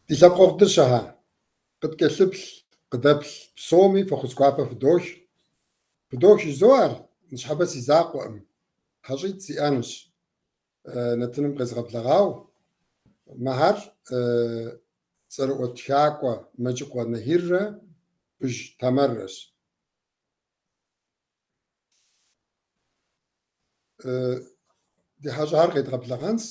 Ди лъэпкъэгъу дыщэхэ, къыткӏэлъыплъ, къыдэплъ псоми фӏэхъус гуапэ фыдох. Фыдох жызоӏэр, ныщхьэбэ си закъуэкъым, хьэщӏитӏ сиӏэнущ нэтыным къезгъэблэгъау. Мыхэр цӏэрыӏуэ тхакӏуэ Мэджыкъуэ Нехиррэ Быж Тамэррэщ. Ди хьэщӏэхэр къедгъэблэгъэнщ.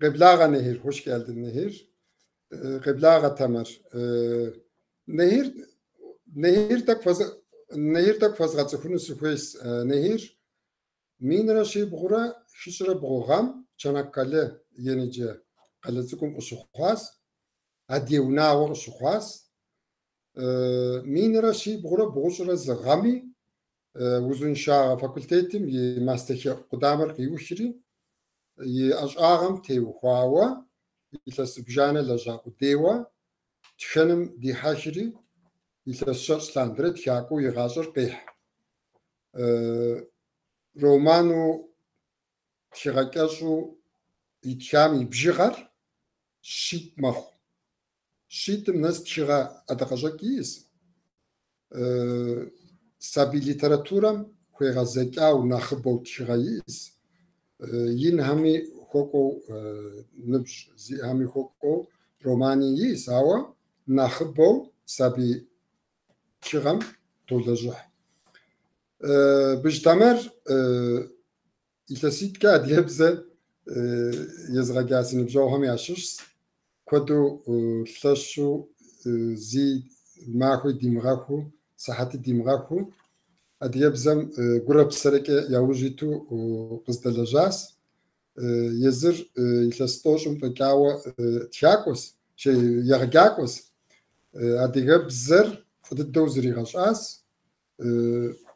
Къеблагъэ Нехир, hoş geldin Nehir. Къеблагъэ Тамэр. Нехир Нехир тӏэкӏу Нехир тӏэкӏу фэзгъэцӏыхуну сыхуейс. Нехир 1742 гъэм Чанаккале Ениджэ къалэ цӏыкӏум къыщыхъуащ, адыгэ унагъуэ къыщыхъуащ. 1791 гъэми узыншагъэ факультетым и мастэхэӏу къудамэр къиухри, и ӏэщӏагъэм теухуауэ илъэс зыбжанэ лэжьа къудейуэ тхэным дихьэхри, илъэс щэщӏ лъандэрэ тхакӏуэу и гъащӏэр къехь. Роману, тхыгъэ кӏэщӏу итхам и бжыгъэр щитӏ мэхъу. Щитӏым нэс тхыгъэ ӏэдакъэщӏэкӏ иӏэс. Сабий литературэм хуегъэзэкӏауэ нэхъыбэу тхыгъэ иӏэс. Инхэми хуэкӏуэу, ныбжь зиӏэхэми хуэкӏуэу романи иӏэс, ауэ нэхъыбэу сабий тхыгъэм толэжьыхь. Быж Тамэр илъэситӏкӏэ адыгэбзэ езыгъэджа си ныбжьэгъухэм ящыщщ. Куэду лъэщу зи махуи димыгъэхуу, сыхьэти димыгъэхуу адыгэбзэм гурэ псэрэкӏэ яужь иту къыздэлэжьащ. Езыр илъэс тӏощӏым фӏэкӏауэ тхакӏуэщ, егъэджакӏуэщ. Адыгэбзэр фӏы дыдэу зригъэщӏащ.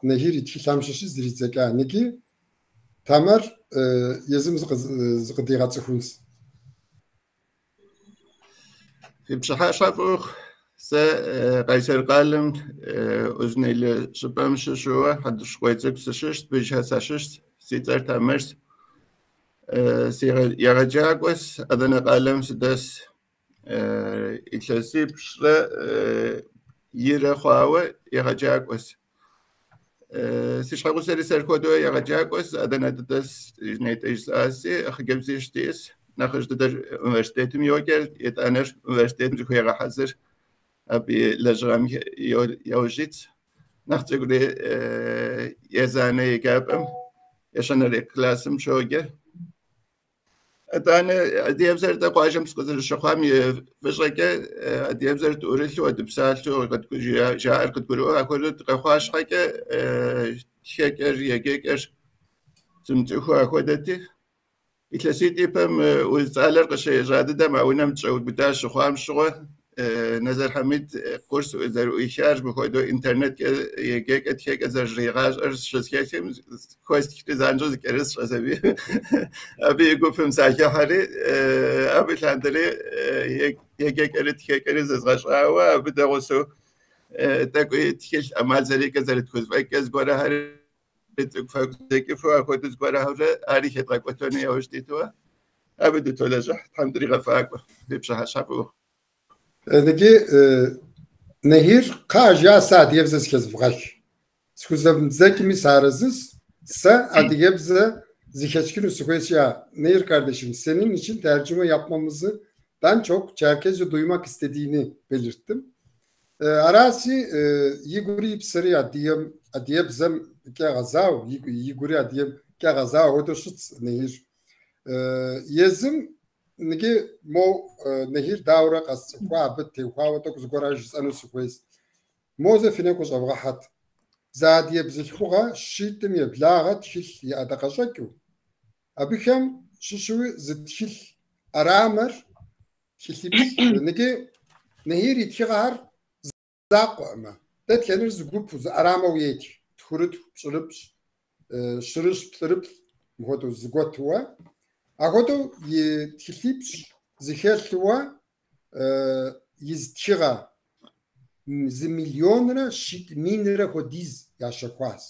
Нехир и тхылъхэм щыщи зридзэкӏа. Ныджы Тамэр езым зыкъыдигъэцӏыхунщ. Фи пщыхьэщхьэ фӏы ухъу. Сэ Къайсэр къалэм Узунейлэ щӏыпӏэм щыщу Хьэтӏохъущыкъуей цӏыкӏу сыщыщт, Быжхэ сащыщт, си цӏэр Тамэрщ. Си егъэджакӏуэс, Адэнэ къалэм сыдэс. Илъэсипщӏрэ ирэ хъуауэ егъэджакӏуэс. Си щхьэгъусэри сэр хуэдэу егъэджакӏуэс, Адэнэ дыдэс, нетӏэ жысӏаси, хъыджэбзищ диӏэс. Нэхъыжь дыдэр университетым йоджэ, етӏанэр университетым зыхуегъэхьэзыр, абы и лэжьыгъэм яужь итщ. Нэхъ цӏыкӏури езанэ еджапӏэм, ещанэрей классым щоджэ. Итӏанэ адыгэбзэр дэ къуажэм сыкъызэрыщыхъуам и фӏыщӏэкӏэ адыгэбзэр тӏурылъу, дыпсалъэу, жаӏэр къыдгурыӏуэу апхуэдэу дыкъэхъуа щхьэкӏэ тхэкӏэр, еджэкӏэр сымыцӏыхуу апхуэдэти. Илъэситӏ ипэм уз цӏалэр къыщежьа дыдэм а унэм тщӏэубыда щыхъуам щыгъуэ Нэзэр Хьэмид курс зэрыӏуихар мыхуэдэу интернеткӏэ еджэкӏэ, тхэкӏэ зэрыригъащӏэр щызэхэсхым хуэстхри занщӏэу зыкӏэрысщӏэщ аби. Абы и гупым сахыхьэри, абы лъандэри еджэкӏэри тхэкӏэри зэзгъэщӏауэ, абы дэгъусэу тӏэкӏуи тхылъ ӏэмал зэриӏэкӏэ зэрытхузэфӏэкӏкӏэ зыгуэрхэри цӏыкӏу-фэкӏу зэкӏыфу апхуэдэу зыгуэрхьэурэ ари хэдгъэкӏуэтэну яужь диту абы дытолэжьыхь, Тхьэм дригъэфӏакӏуэ, фи пщыхьэщхьэ фӏы ухъу. Ныджы Нехир кхъа жа сэ адыгэбзэ зыхэзвгъэх. Схузэмыдзэкӏми сыарэзыс, сэ адыгэбзэ зыхэсхыну сыхуейщ я. Nehir kardeşim, senin için tercüme yapmamızı dan çok Çerkezce duymak istediğini belirttim. Аращи, игури и псэри адыгэм, адыгэбзэмкӏэ гъэзауэ, игури адыгэмкӏэ гъэзауэ хуэдэу щытщ Нехир. Езым ныджы мо Нехир дауэрэ къэсцӏыхуа, абы теухуауэ тӏэкӏу зыгуэрэ жысӏэну сыхуейщ. Мо зэ фи нэгу къыщӏэвгъэхьэт. Зы адыгэ бзылъхугъэ щитӏым еблагъэ тхылъ и ӏэдакъэщӏэкӏыу, абыхэм щыщуи зы тхылъ ӏэрамэр тхылъипщӏ. Ныджы Нехир и тхыгъэхэр закъуэӏымэ. Дэтхэнэр зы гупу, зы ӏэрамэу етх. Тхурытху, пщӏырыпщӏ, щырыщ, плӏырыплӏ, мыхуэдэу зыгуэтуэ. Ахуэдэу и тхылъипщӏ зыхэлъуэ и зы тхыгъэ 1 100 000 хуэдиз ящэхуащ.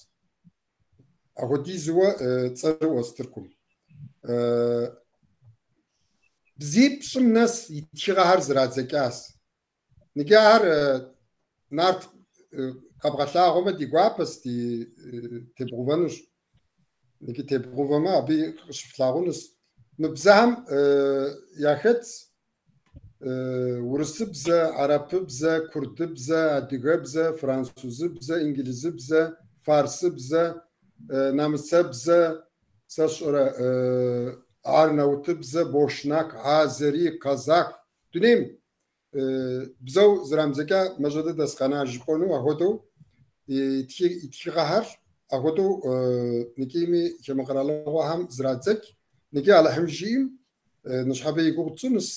Ахуэдизуэ цӏэрыӏуэщ Тыркум. Бзипщӏым нэс и тхыгъэхэр зэрадзэкӏащ. Ныджы ар Нарт къэбгъэлъагъуэмэ ди гуапэс, ди тебгъувэнущ. Ныджы тебгъувэмэ, абы къыщыфлъагъунущ. Мы бзэхэм яхэтщ урысыбзэ, арапыбзэ, курдыбзэ, адыгэбзэ, французыбзэ, инглызыбзэ, фарсыбзэ, нэмыцэбзэ, сэ сщӏэрэ арнаутыбзэ, бошнак, азери, казах. Дунейм бзэу зэрамыдзэкӏа мащӏэ дыдэщ къэна жыпӏэну апхуэдэу и тхыгъэхэр апхуэдэу икӏими хамэ къэралыгъуэхэм зэрадзэкӏ. Ныджы Алыхьым жиӏэм ныщхьэбэ и гугъу тщӏынущ,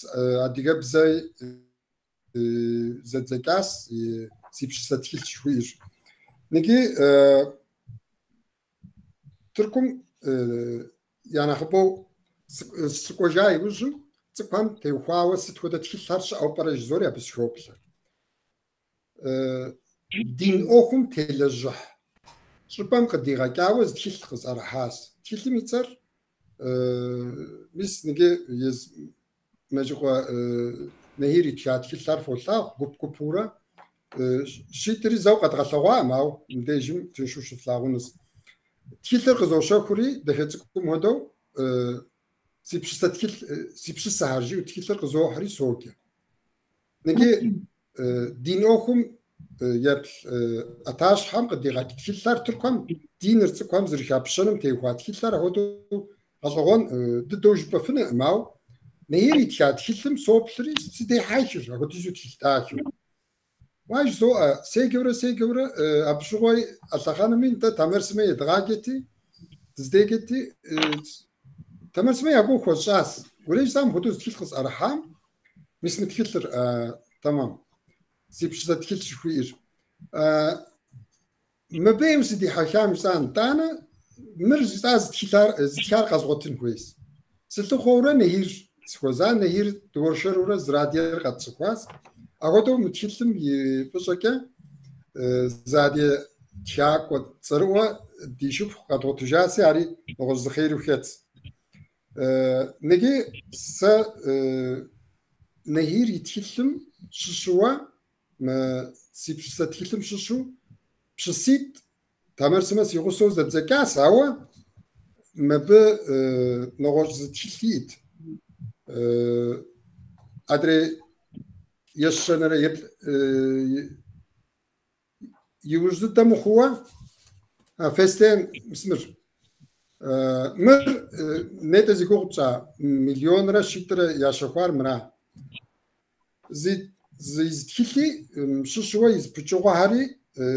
адыгэбзэ зэдзэкӏащ си пшысэ тхылъ жыхуиӏэр. Ныджы Тыркум я нэхъыбэу сыкӏуэжа иужьым цӏыкӏухэм теухуауэ сыт хуэдэ тхылъхэр щыӏэу пӏэрэ жызори абы сыхоплъэ. Дин ӏуэхум телэжьыхь щӏыпӏэм къыдигъэкӏауэ зы тхылъ къысӏэрыхьащ. Тхылъым и цӏэр мис ныджы езы Мэжыкъуэ Нахир итха тхылъхэр фолъагъу гуп-гупурэ. Щитӏри зэу къэдгъэлъэгъуакъым, ауэ мыбдежым тыншу щыфлъагъунущ. Тхылъыр къызощэхури, дахэ цӏыкӏум хуэдэу си пшысэ тхылъ, си пшысэхэр жиӏэу тхылъыр къызохьри соджэ. Ныджы дин ӏуэхум еплъ ӏэтащхьэм къыдигъэкӏ тхылъхэр тыркухэм диныр цӏыкӏухэм зэрыхапщэным теухуа тхылъхэр апхуэдэу гъэщӏэгъуэн дыдэу жыпӏэфынукъым, ауэ Нахир итха тхылъым соплъри сыдехьэхыр, апхуэдизу тхылъ дахэу. Уа жызоӏэ, седжэурэ седжэурэ абы щыгъуэ а лъэхъэнэми нтӏэ Тамэр сымэ едгъаджэти, дыздеджэти, Тамэр сымэ я гугъу хуэсщӏащ. Уэрей жысӏам мыпхуэдэу зы тхылъ къысӏэрыхьам, мис мы тхылъыр, тэмэм, си пшысэ тхылъ жыхуиӏэр. Мыбы ӏейуэ сыдихьэхам жысӏа, нтӏанэ мыр жысӏа зытхар къэзгъуэтын хуейщ. Сылъыхъуэурэ Нахир сыхуэза, Нахир дыуэршэрурэ зы радиор къэтцӏыхуащ. Апхуэдэу мы тхылъым и фӏыщӏэкӏэ зы адыгэ тхакӏуэ цӏэрыӏуэ ди шыпхъу къэдгъуэтыжаси, ари нэгъуэщӏ зы хъеру хэтщ. Ныджы сэ Нахир и тхылъым щыщуэ мы си пшысэ тхылъым щыщу пшыситӏ Тамэр сымэ си гъусэу зэдзэкӏащ, ауэ мыбы нэгъуэщӏ зы тхылъ иӏэт. Адрей ещэнэрэ иужь дыдэ мыхъууэ Фестен мис мыр. Мыр нетӏэ зи гугъу тщӏа миллионрэ щитӏрэ ящэхуар мыра. Зы тхылъи щыщуэ и зы пычыгъуэхэри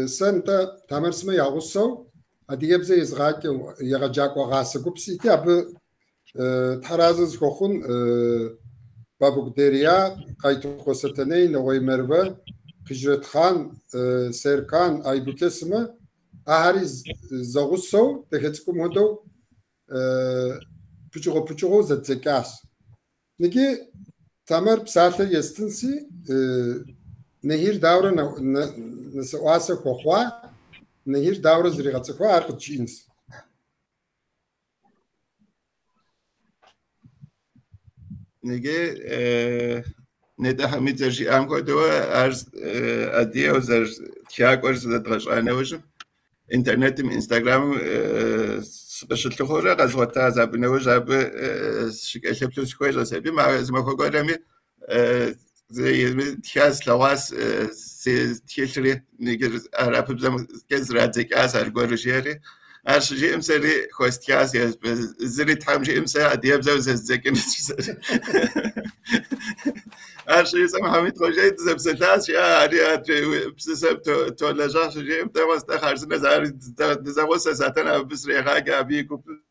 сэ нтӏэ Тамэр сымэ я гъусэу адыгэбзэ езыгъаджэу егъэджакӏуэ гъасэ гуп сиӏэти, абы тхьэразэ зыхуэхъун Бабыгу Дерия, Къайтыкъуэ Сэтэней, Нэгъуей Мервэ, Хьижрэтхъан, Серкан, Айбуке сымэ, ахэри зэгъусэу дахэ цӏыкӏум хуэдэу пычыгъуэ-пычыгъуэу зэдзэкӏащ. Ныджы Тамэр псалъэр естынси, Нахир дауэрэ нэсэӏуасэ хуэхъуа, Нахир дауэрэ зригъэцӏыхуа, ар къыджиӏэнщ. Ныджы нетӏэ Хьэмид зэрыжиӏам хуэдэу ар адыгэу зэрытхакӏуэр зэдгъэщӏа нэужьым интернетым, инстаграмым сыкъыщылъыхъуэурэ къэзгъуэтащ. Абы нэужь абы сыщыкӏэлъыплъу сыхуежьащ абы. Зы махуэ гуэрми тха слъэгъуащ си тхылъри арапыбзэмкӏэ зэрадзэкӏащ аргуэру жиӏэри. Ар щыжиӏэм сэри хуэстхащ, зыри Тхьэм жиӏэм сэ адыгэбзэу зэздзэкӏынущ жысӏэри. Ар щыжысӏэм Хьэмид къожей дызэпсэлъащ, жиӏа, ари адрей псысэм толэжьащ щыжиӏэм, дэгъуэ сытӏэ хъарзынэ, ари дызэгъусэ сатэн абы срегъаджэ, абы и гупым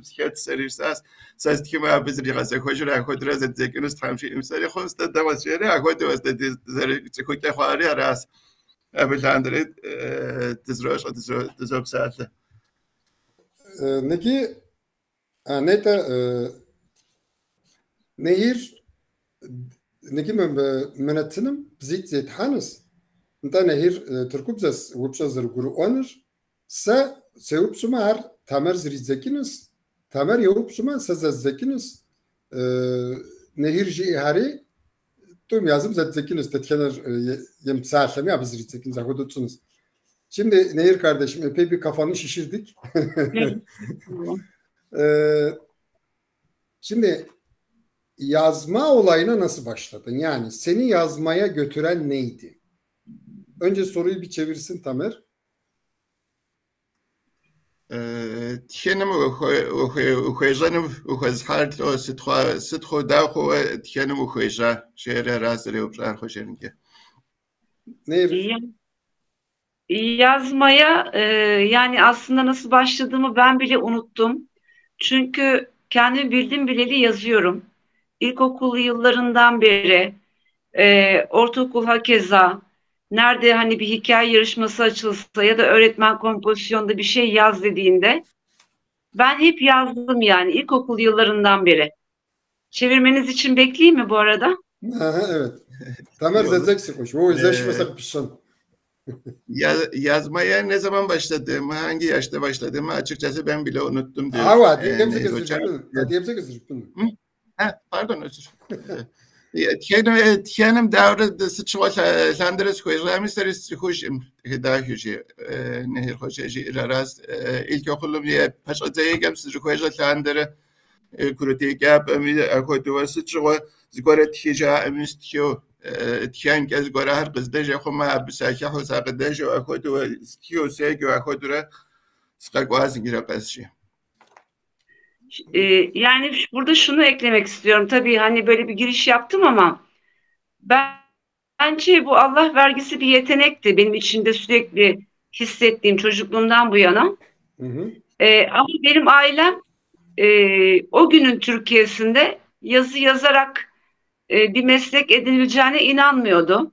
сыхэт сэри жысӏащ. Сэ стхымэ абы зригъэзэхуэжурэ ахуэдурэ зэддзэкӏынущ Тхьэм жиӏэм сэри хъунщ, тӏэ дэгъуэ жиӏэри, ахуэдэу дэ дызэрыцӏыхукӏэ хъуари аращ. Абы лъандэри дызэрощӏэ, дызопсалъэ. Ныджы нетӏэ Нахир ныджы мы нэтыным бзитӏ зетхьэнущ. Нтӏэ Нахир тыркубзэс упщӏэ зэрыгурыӏуэныр. Сэ сеупщӏмэ ар Тамэр зридзэкӏынущ, Тамэр еупщӏмэ сэ зэздзэкӏынущ. Nehir жиӏэхэри тӏум язым зэддзэкӏынущ, дэтхэнэр емыпсалъэми абы зридзэкӏынущ, апхуэдэу тщӏынущ. Şimdi Nehir kardeşim, epey bir kafanı şişirdik. Şimdi yazma olayına nasıl başladın? Yani seni yazmaya götüren neydi? Önce soruyu bir çevirsin Tamer. Тхэным ухуежьэным ухуэзыхьар лӏо, сыт хъу, дауэ хъууэ тхэным ухуежьа? Жери ара зэреупщӏар хъужэрынкӏэ. Nehir. Yazmaya yani aslında nasıl başladığımı ben bile unuttum. Çünkü kendimi bildim bileli yazıyorum. İlkokul yıllarından beri, ortaokul hakeza, nerede hani bir hikaye yarışması açılsa ya da öğretmen kompozisyonda bir şey yaz dediğinde ben hep yazdım yani ilkokul yıllarından beri. Çevirmeniz için bekleyeyim mi bu arada? Aha, evet. Tamer zedzeksi koş. O izleşmesek pişen. Yazmaya ne zaman başladığımı, hangi yaşta başladığımı açıkçası ben bile unuttum diyor. Ava, Pardon, özür. Тхэным дауэрэ сыт щыгъуэ лъандэрэ сыхуежьами, сэри сцӏыхужкъым, дахэу жи Nehir Hoca жиӏэр аращ. Ilkokulum пэщӏэдзэ еджэм сызэрыхуежьэ лъандэрэ курыт еджапӏэми апхуэдэу сыт щыгъуэ зыгуэрэ тхы жаӏэми стхыу, тхэнкӏэ зыгуэрхэр къыздэжэ хъумэ, абы сахыхьэу сакъыдэжэу апхуэдэу стхыу, седжэу апхуэдэурэ сыкъэкӏуащ иджырэ къэс жи. Yani burada şunu eklemek istiyorum. Tabii hani böyle bir giriş yaptım ama bence bu Allah vergisi bir yetenekti. Benim içimde sürekli hissettiğim çocukluğumdan bu yana. Hı hı. Ama benim ailem o günün Türkiye'sinde yazı yazarak bir meslek edinileceğine inanmıyordu.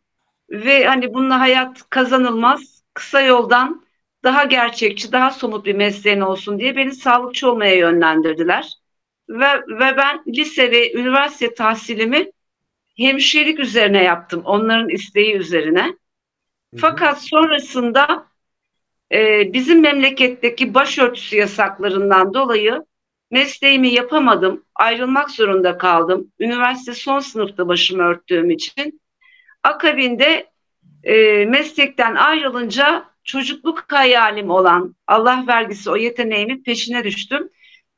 Ve hani bununla hayat kazanılmaz, kısa yoldan daha gerçekçi, daha somut bir mesleğin olsun diye beni sağlıkçı olmaya yönlendirdiler. Ve ben lise ve üniversite tahsilimi hemşirelik üzerine yaptım, onların isteği üzerine. Hı hı. Fakat sonrasında bizim memleketteki başörtüsü yasaklarından dolayı mesleğimi yapamadım, ayrılmak zorunda kaldım. Üniversite son sınıfta başımı örttüğüm için. Akabinde meslekten ayrılınca çocukluk hayalim olan Allah vergisi o yeteneğimin peşine düştüm.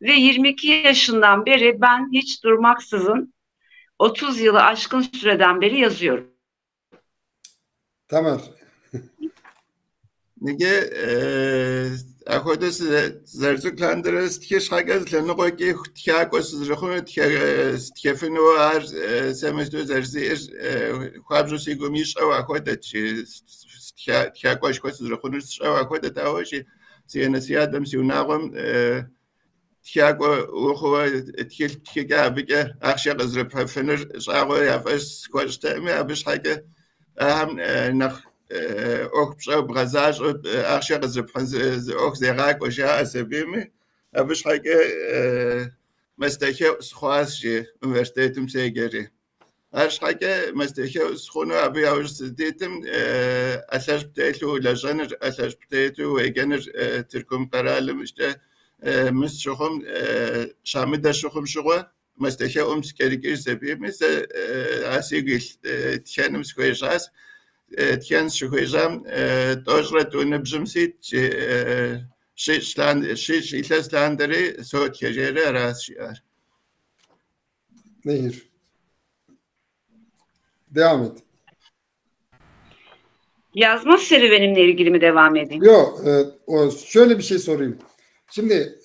Ve 22 yaşından beri ben hiç durmaksızın 30 yılı aşkın süreden beri yazıyorum. Tamam. Иджы апхуэдэу сызэрыцӏыкӏу лъандэрэ стхы щхьэкӏэ зы лъэныкъуэкӏи тхакӏуэ сызэрыхъуну, стхыфыну ар сэ мысту зэрызиӏэр хуабжьу си гум ищӏэу апхуэдэт жи. Тхакӏуэшхуэ сызэрыхъунур сщӏэуэ апхуэдэт, ауэ жи си анэ си адэм, си унагъуэм тхакӏуэ ухъууэ тхылъ птхыкӏэ абыкӏэ ахъшэ къызэрыпхьыфынур щӏагъуэ я фӏэщ схуэщӏтэкъыми, абы щхьэкӏэ ахэм нэхъ ӏуэху пщӏэу бгъэзащӏэу ахъшэ къызэрыпхьын зы ӏуэху зегъакӏуэ жаӏэ сабийми, абы щхьэкӏэ мастэхэӏу сыхъуащ жи университетым седжэри. Арщхьэкӏэ мастэхэӏу сыхъуну абы яужь сыздитым ӏэлъэщӏ птелъу лэжьэныр, ӏэлъэщӏ птету уеджэныр Тыркум къэралым ищкӏэ мыс щыхъум, щамыдэ щыхъум щыгъуэ мастэхэӏум сыкӏэрыкӏыж сабийми, сэ а сигу илъ тхэным сыхуежьащ. Тхэн сыщыхуежьам 92 ныбжьым сит жи, 70 илъэс лъандэри сотхэ жери аращ жиӏар. Nehir. Devam et. Yazma serüvenimle ilgili mi devam edeyim? Yok, şöyle bir şey sorayım. Şimdi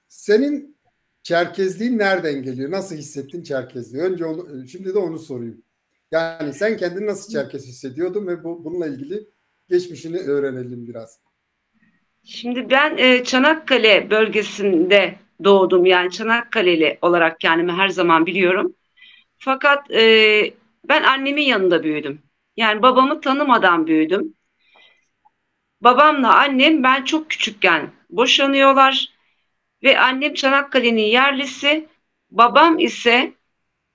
senin Çerkezliğin nereden geliyor? Nasıl hissettin Çerkezliği? Önce onu, şimdi de onu sorayım. Yani sen kendini nasıl Çerkez hissediyordun ve bununla ilgili geçmişini öğrenelim biraz. Şimdi ben Çanakkale bölgesinde doğdum. Yani Çanakkale'li olarak kendimi her zaman biliyorum. Fakat ben annemin yanında büyüdüm. Yani babamı tanımadan büyüdüm. Babamla annem ben çok küçükken boşanıyorlar. Ve annem Çanakkale'nin yerlisi, babam ise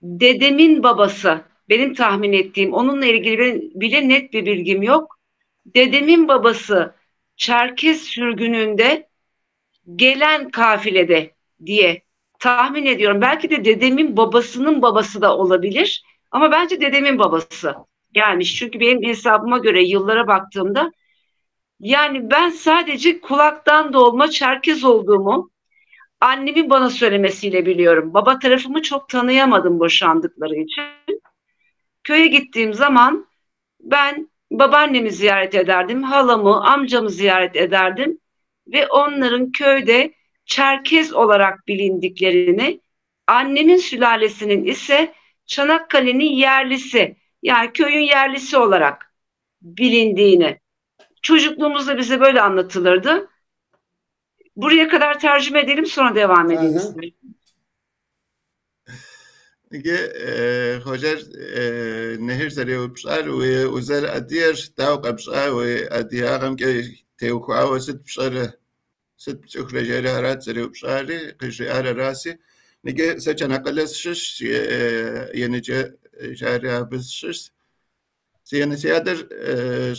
dedemin babası. Benim tahmin ettiğim, onunla ilgili bile net bir bilgim yok. Dedemin babası Çerkez sürgününde gelen kafilede diye Tahmin ediyorum. Belki de dedemin babasının babası da olabilir. Ama bence dedemin babası gelmiş. Çünkü benim hesabıma göre yıllara baktığımda yani ben sadece kulaktan dolma Çerkez olduğumu annemin bana söylemesiyle biliyorum. Baba tarafımı çok tanıyamadım boşandıkları için. Köye gittiğim zaman ben babaannemi ziyaret ederdim, halamı, amcamı ziyaret ederdim ve onların köyde Çerkez olarak bilindiklerini, annemin sülalesinin ise Çanakkale'nin yerlisi, yani köyün yerlisi olarak bilindiğini. Çocukluğumuzda bize böyle anlatılırdı. Buraya kadar tercüme edelim, sonra devam edelim. Иджы Хъуэжэр Нехьир зэреупщӏар узэрыадыгэр дауэ къэпщӏа, уи адыгагъэмкӏэ теухуауэ сыт пщӏэрэ, сыт пцӏыхурэ жери арат зэреупщӏари, къыжриӏар араси. Иджы сэ Чанаккъалэ сыщыщ, Еныджэ жари абы сыщыщ. Си анэ си адэр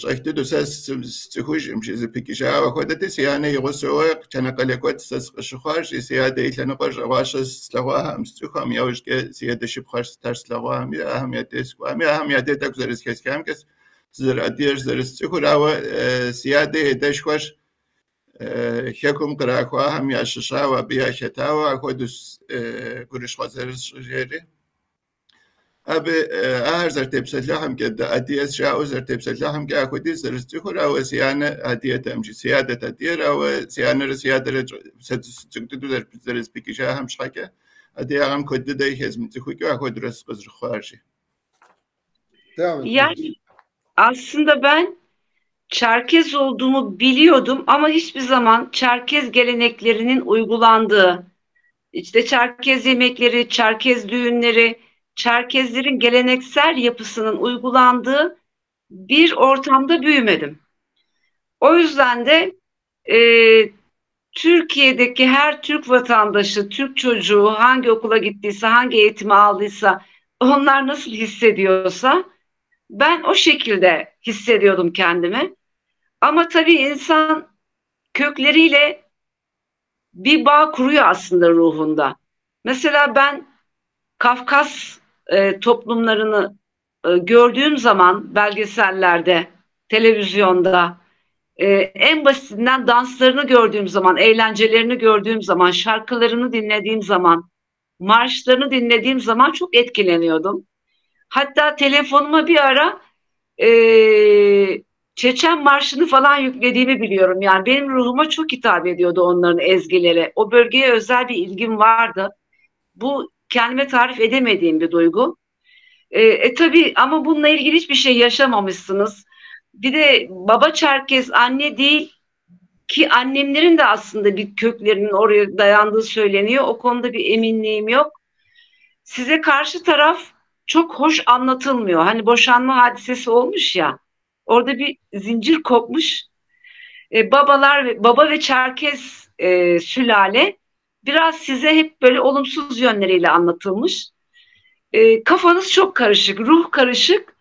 щӏэх дыдэу сэ сцӏыхужкъым, зэпыкӏыжауэ хуэдэти, си анэ и гъусэуэ Чанаккъалэ кӏуэт сэ сыкъыщыхъуар, си адэ и лъэныкъуэр щӏэгъуащэ слъэгъуахэм, сцӏыхухэм, яужькӏэ си адэ шыпхъуэр сытар слъэгъуами, ахэм я дей сыкӏуами, ахэм я дей тӏэкӏу зэрызэхэсхамкӏэ сызэрыадыгэр зэрысцӏыхур, ауэ си адэ и адэшхуэр хэкум кърахуахэм ящыщауэ, абы яхэтауэ, апхуэдэу гурыщхъуэ зэрысщӏыр жери. Абы ахэр зэрытепсэлъыхьымкӏэ, дыадыгэс жаӏэу зэрытепсэлъыхьымкӏэ апхуэдиз зэрысцӏыхур, ауэ си анэ адыгэтэкъым, си адэт адыгэр, ауэ си анэрэ си адэрэ сэ цӏыкӏу дыдэу зэрызэпыкӏыжахэм щхьэкӏэ адыгагъэм куэд дыдэ хэзмыцӏыхукӏыу апхуэдэурэ сыкъызэрыхъуар. Devam et. Yani aslında ben Çerkez olduğumu biliyordum ama hiçbir zaman Çerkez geleneklerinin uygulandığı, işte Çerkez yemekleri, Çerkez düğünleri, Çerkezlerin geleneksel yapısının uygulandığı bir ortamda büyümedim. O yüzden de Türkiye'deki her Türk vatandaşı, Türk çocuğu hangi okula gittiyse, hangi eğitimi aldıysa, onlar nasıl hissediyorsa ben o şekilde hissediyordum kendimi. Ama tabii insan kökleriyle bir bağ kuruyor aslında ruhunda. Mesela ben Kafkas toplumlarını gördüğüm zaman belgesellerde, televizyonda, en basitinden danslarını gördüğüm zaman, eğlencelerini gördüğüm zaman, şarkılarını dinlediğim zaman, marşlarını dinlediğim zaman çok etkileniyordum. Hatta telefonuma bir ara Çeçen Marşı'nı falan yüklediğimi biliyorum. Yani benim ruhuma çok hitap ediyordu onların ezgileri. O bölgeye özel bir ilgim vardı. Bu kendime tarif edemediğim bir duygu. Tabii ama bununla ilgili hiçbir şey yaşamamışsınız. Bir de baba Çerkez, anne değil ki annemlerin de aslında bir köklerinin oraya dayandığı söyleniyor. O konuda bir eminliğim yok. Size karşı taraf çok hoş anlatılmıyor. Hani boşanma hadisesi olmuş ya. Orada bir zincir kopmuş. Baba ve Çerkez sülale biraz size hep böyle olumsuz yönleriyle anlatılmış. Kafanız çok karışık, ruh karışık.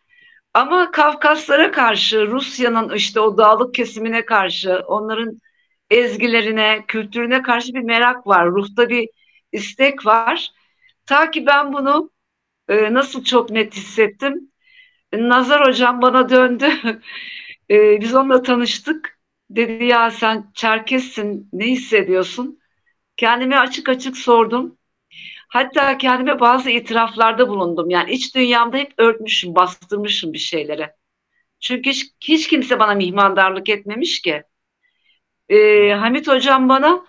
Ama Kafkaslara karşı, Rusya'nın işte o dağlık kesimine karşı, onların ezgilerine, kültürüne karşı bir merak var. Ruhta bir istek var. Ta ki ben bunu nasıl çok net hissettim. Nazar hocam bana döndü. Biz onunla tanıştık. Dedi ya sen Çerkessin, ne hissediyorsun? Kendime açık açık sordum. Hatta kendime bazı itiraflarda bulundum. Yani iç dünyamda hep örtmüşüm, bastırmışım bir şeylere. Çünkü hiç kimse bana mihmandarlık etmemiş ki. Hamit hocam bana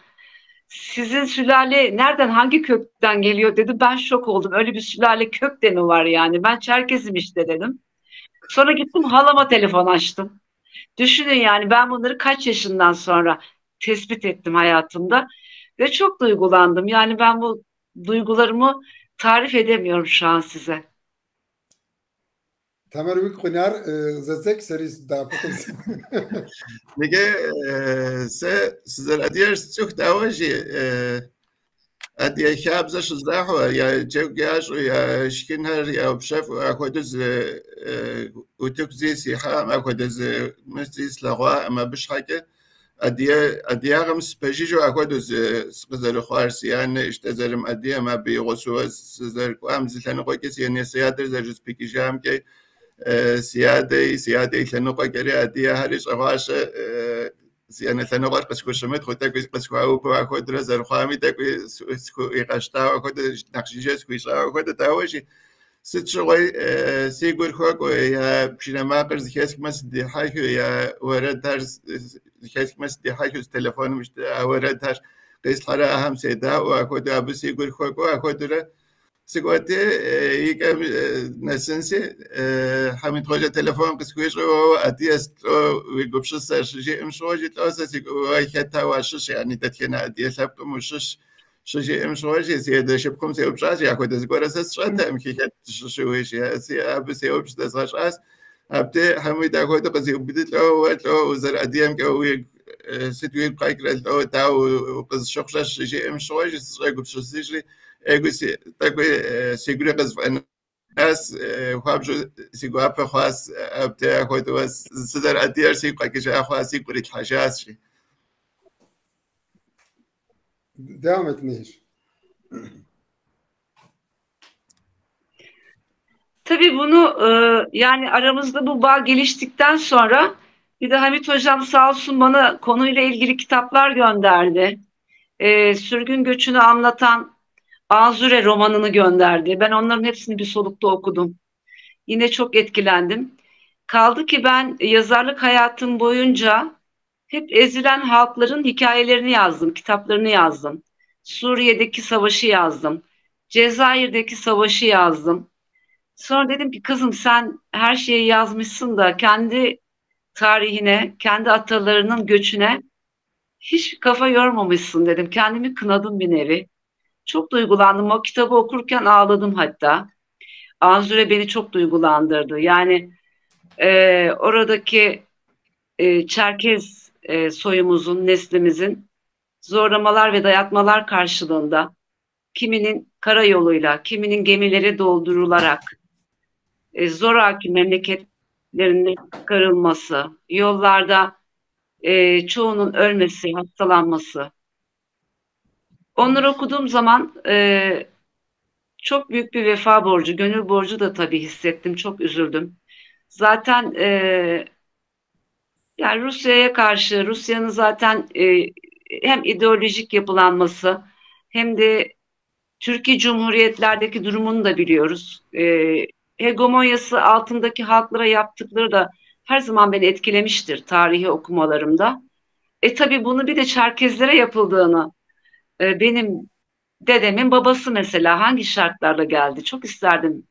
sizin sülale nereden, hangi kökten geliyor dedi. Ben şok oldum. Öyle bir sülale kök de mi var yani? Ben Çerkezim işte dedim. Sonra gittim halama telefon açtım. Düşünün yani ben bunları kaç yaşından sonra tespit ettim hayatımda. Ve çok duygulandım. Yani ben bu duygularımı tarif edemiyorum şu an size. Tamer уигу къинар зэдзэкӏ, сэри сыбдэӏэпыкъунщ. Иджы сэ сызэрыадыгэр сцӏыхут, ауэ жи адыгэ хабзэ щызэрахьэу, я джэгу ящӏу, я шхынхэр яупщэфӏу, апхуэдэу зы утыку зи сихьаӏым, апхуэдэ зы мыс зи слъэгъуаӏым абы щхьэкӏэ. Адыягъэм сыпэжыжьэу апхуэдэу сыкъызэрыхъуар, си анэ ищтэ зэрымыадыгэм, абы и гъусэу сызэрыкӏуам, зы лъэныкъуэкӏэ си анэ си адэр зэрыспыкӏыжамкӏэ, си адэ си адэ и лъэныкъуэкӏэри адыгэхэри щӏэгъуащэ си анэ лъэныкъуэр къысхущымытхъуу, тӏэкӏуи къысхуаубу апхуэдэрэ зэрыхъуами, тӏэкӏуи схуигъэщтауэ апхуэдэ, нэхъ жыжьэ схуищӏауэ апхуэдэт, ауэ жи сыт щыгъуи си гур хуэкӏуэу, я пшынэ макъыр зэхэсхмэ сыдихьэхыу, я уэрэдхэр зэхэсхмэ сыдихьэхыу, си телефоным а уэрэдхэр къислъхьэрэ ахэм седаӏуэу, апхуэдэу абы си гур хуэкӏуэу, апхуэдэурэ сыкӏуэти, и кӏэм нэсынси, Хьэмид Хъуэжэ телефон къысхуищӏу, уэ адыгэ лӏо уи гупсысэр щыжиӏэм щыгъуэ, жи, лӏо сэ си уэ хэта уащыщ, яни дэтхэнэ адыгэ лъэпкъым ущыщ щыжиӏэм щыгъуэ, жи, си адэ шыпхъум сеупщӏащ, апхуэдэ зыгуэрэ сэ сщӏэтэкъым, хэт щыщуи, жи, абы сеупщӏ зэзгъэщӏащ. Абдей Хьэмид апхуэдэу къызиубыдылӏэу, уэ лӏо узэрыадыгэмкӏэ уигу сыт уигу къэкӏрэ лӏо, дауэ укъызыщыхъурэ щыжиӏэм щыгъуэ, жи, сыщӏэгупсысыжри, ӏейгу тӏэкӏуи сигури къызэфӏэнащ, хуабжьу си гуапэ хъуащ, абдей апхуэдэу сызэрыадыгэр сигу къэкӏыжа хъуащ, сигу кърилъхьэжащ, жи. Devam et Nehir. Tabii bunu yani aramızda bu bağ geliştikten sonra bir de Hamit Hocam sağ olsun bana konuyla ilgili kitaplar gönderdi. Sürgün göçünü anlatan Anzure romanını gönderdi. Ben onların hepsini bir solukta okudum. Yine çok etkilendim. Kaldı ki ben yazarlık hayatım boyunca hep ezilen halkların hikayelerini yazdım, kitaplarını yazdım. Suriye'deki savaşı yazdım. Cezayir'deki savaşı yazdım. Sonra dedim ki kızım sen her şeyi yazmışsın da kendi tarihine, kendi atalarının göçüne hiç kafa yormamışsın dedim. Kendimi kınadım bir nevi. Çok duygulandım. O kitabı okurken ağladım hatta. Anzure beni çok duygulandırdı. Yani oradaki Çerkez soyumuzun, neslimizin zorlamalar ve dayatmalar karşılığında kiminin karayoluyla, kiminin gemilere doldurularak zoraki memleketlerinin çıkarılması, yollarda çoğunun ölmesi, hastalanması. Onları okuduğum zaman çok büyük bir vefa borcu, gönül borcu da tabii hissettim, çok üzüldüm. Zaten yani Rusya'ya karşı, Rusya'nın zaten hem ideolojik yapılanması hem de Türkiye Cumhuriyetlerdeki durumunu da biliyoruz. Hegemonyası altındaki halklara yaptıkları da her zaman beni etkilemiştir tarihi okumalarımda. Tabii bunu bir de Çerkezlere yapıldığını, benim dedemin babası mesela hangi şartlarla geldi? Çok isterdim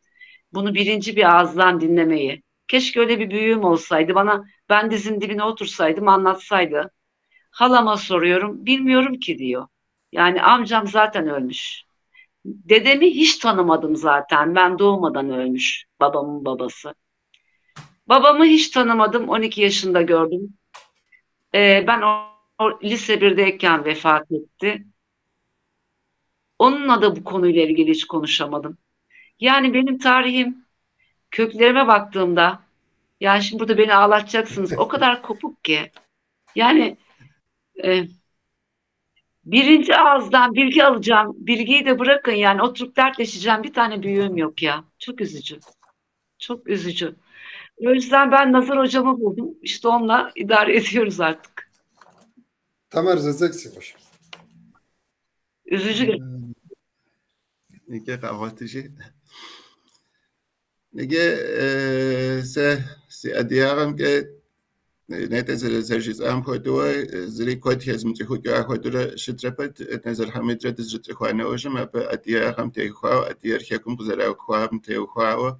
bunu birinci bir ağızdan dinlemeyi. Keşke öyle bir büyüğüm olsaydı, bana ben dizin dibine otursaydım anlatsaydı. Halama soruyorum, bilmiyorum ki diyor. Yani amcam zaten ölmüş. Dedemi hiç tanımadım zaten. Ben doğmadan ölmüş babamın babası. Babamı hiç tanımadım. 12 yaşında gördüm. Ben o lise 1'deyken vefat etti. Onunla da bu konuyla ilgili hiç konuşamadım. Yani benim tarihim, köklerime baktığımda, yani şimdi burada beni ağlatacaksınız, o kadar kopuk ki. Yani birinci ağızdan bilgi alacağım, bilgiyi de bırakın yani oturup dertleşeceğim bir tane büyüğüm yok ya. Çok üzücü. Çok üzücü. O yüzden ben Nazar hocamı buldum. İşte onunla idare ediyoruz artık. Tamer Zezek hoş. Üzücü. Nige kahvaltıcı. Nige se si adiyarım ki нетӏэ зэрыжысӏам хуэдэуэ зыри куэд хэзмыцӏыхукӏа хуэдэурэ щытрэ пэт Нэзэр Хьэмидрэ дызэрыцӏыхуа нэужьым абы адыгагъэм теухуауэ, адыгэр хэкум къызэрахуам теухуауэ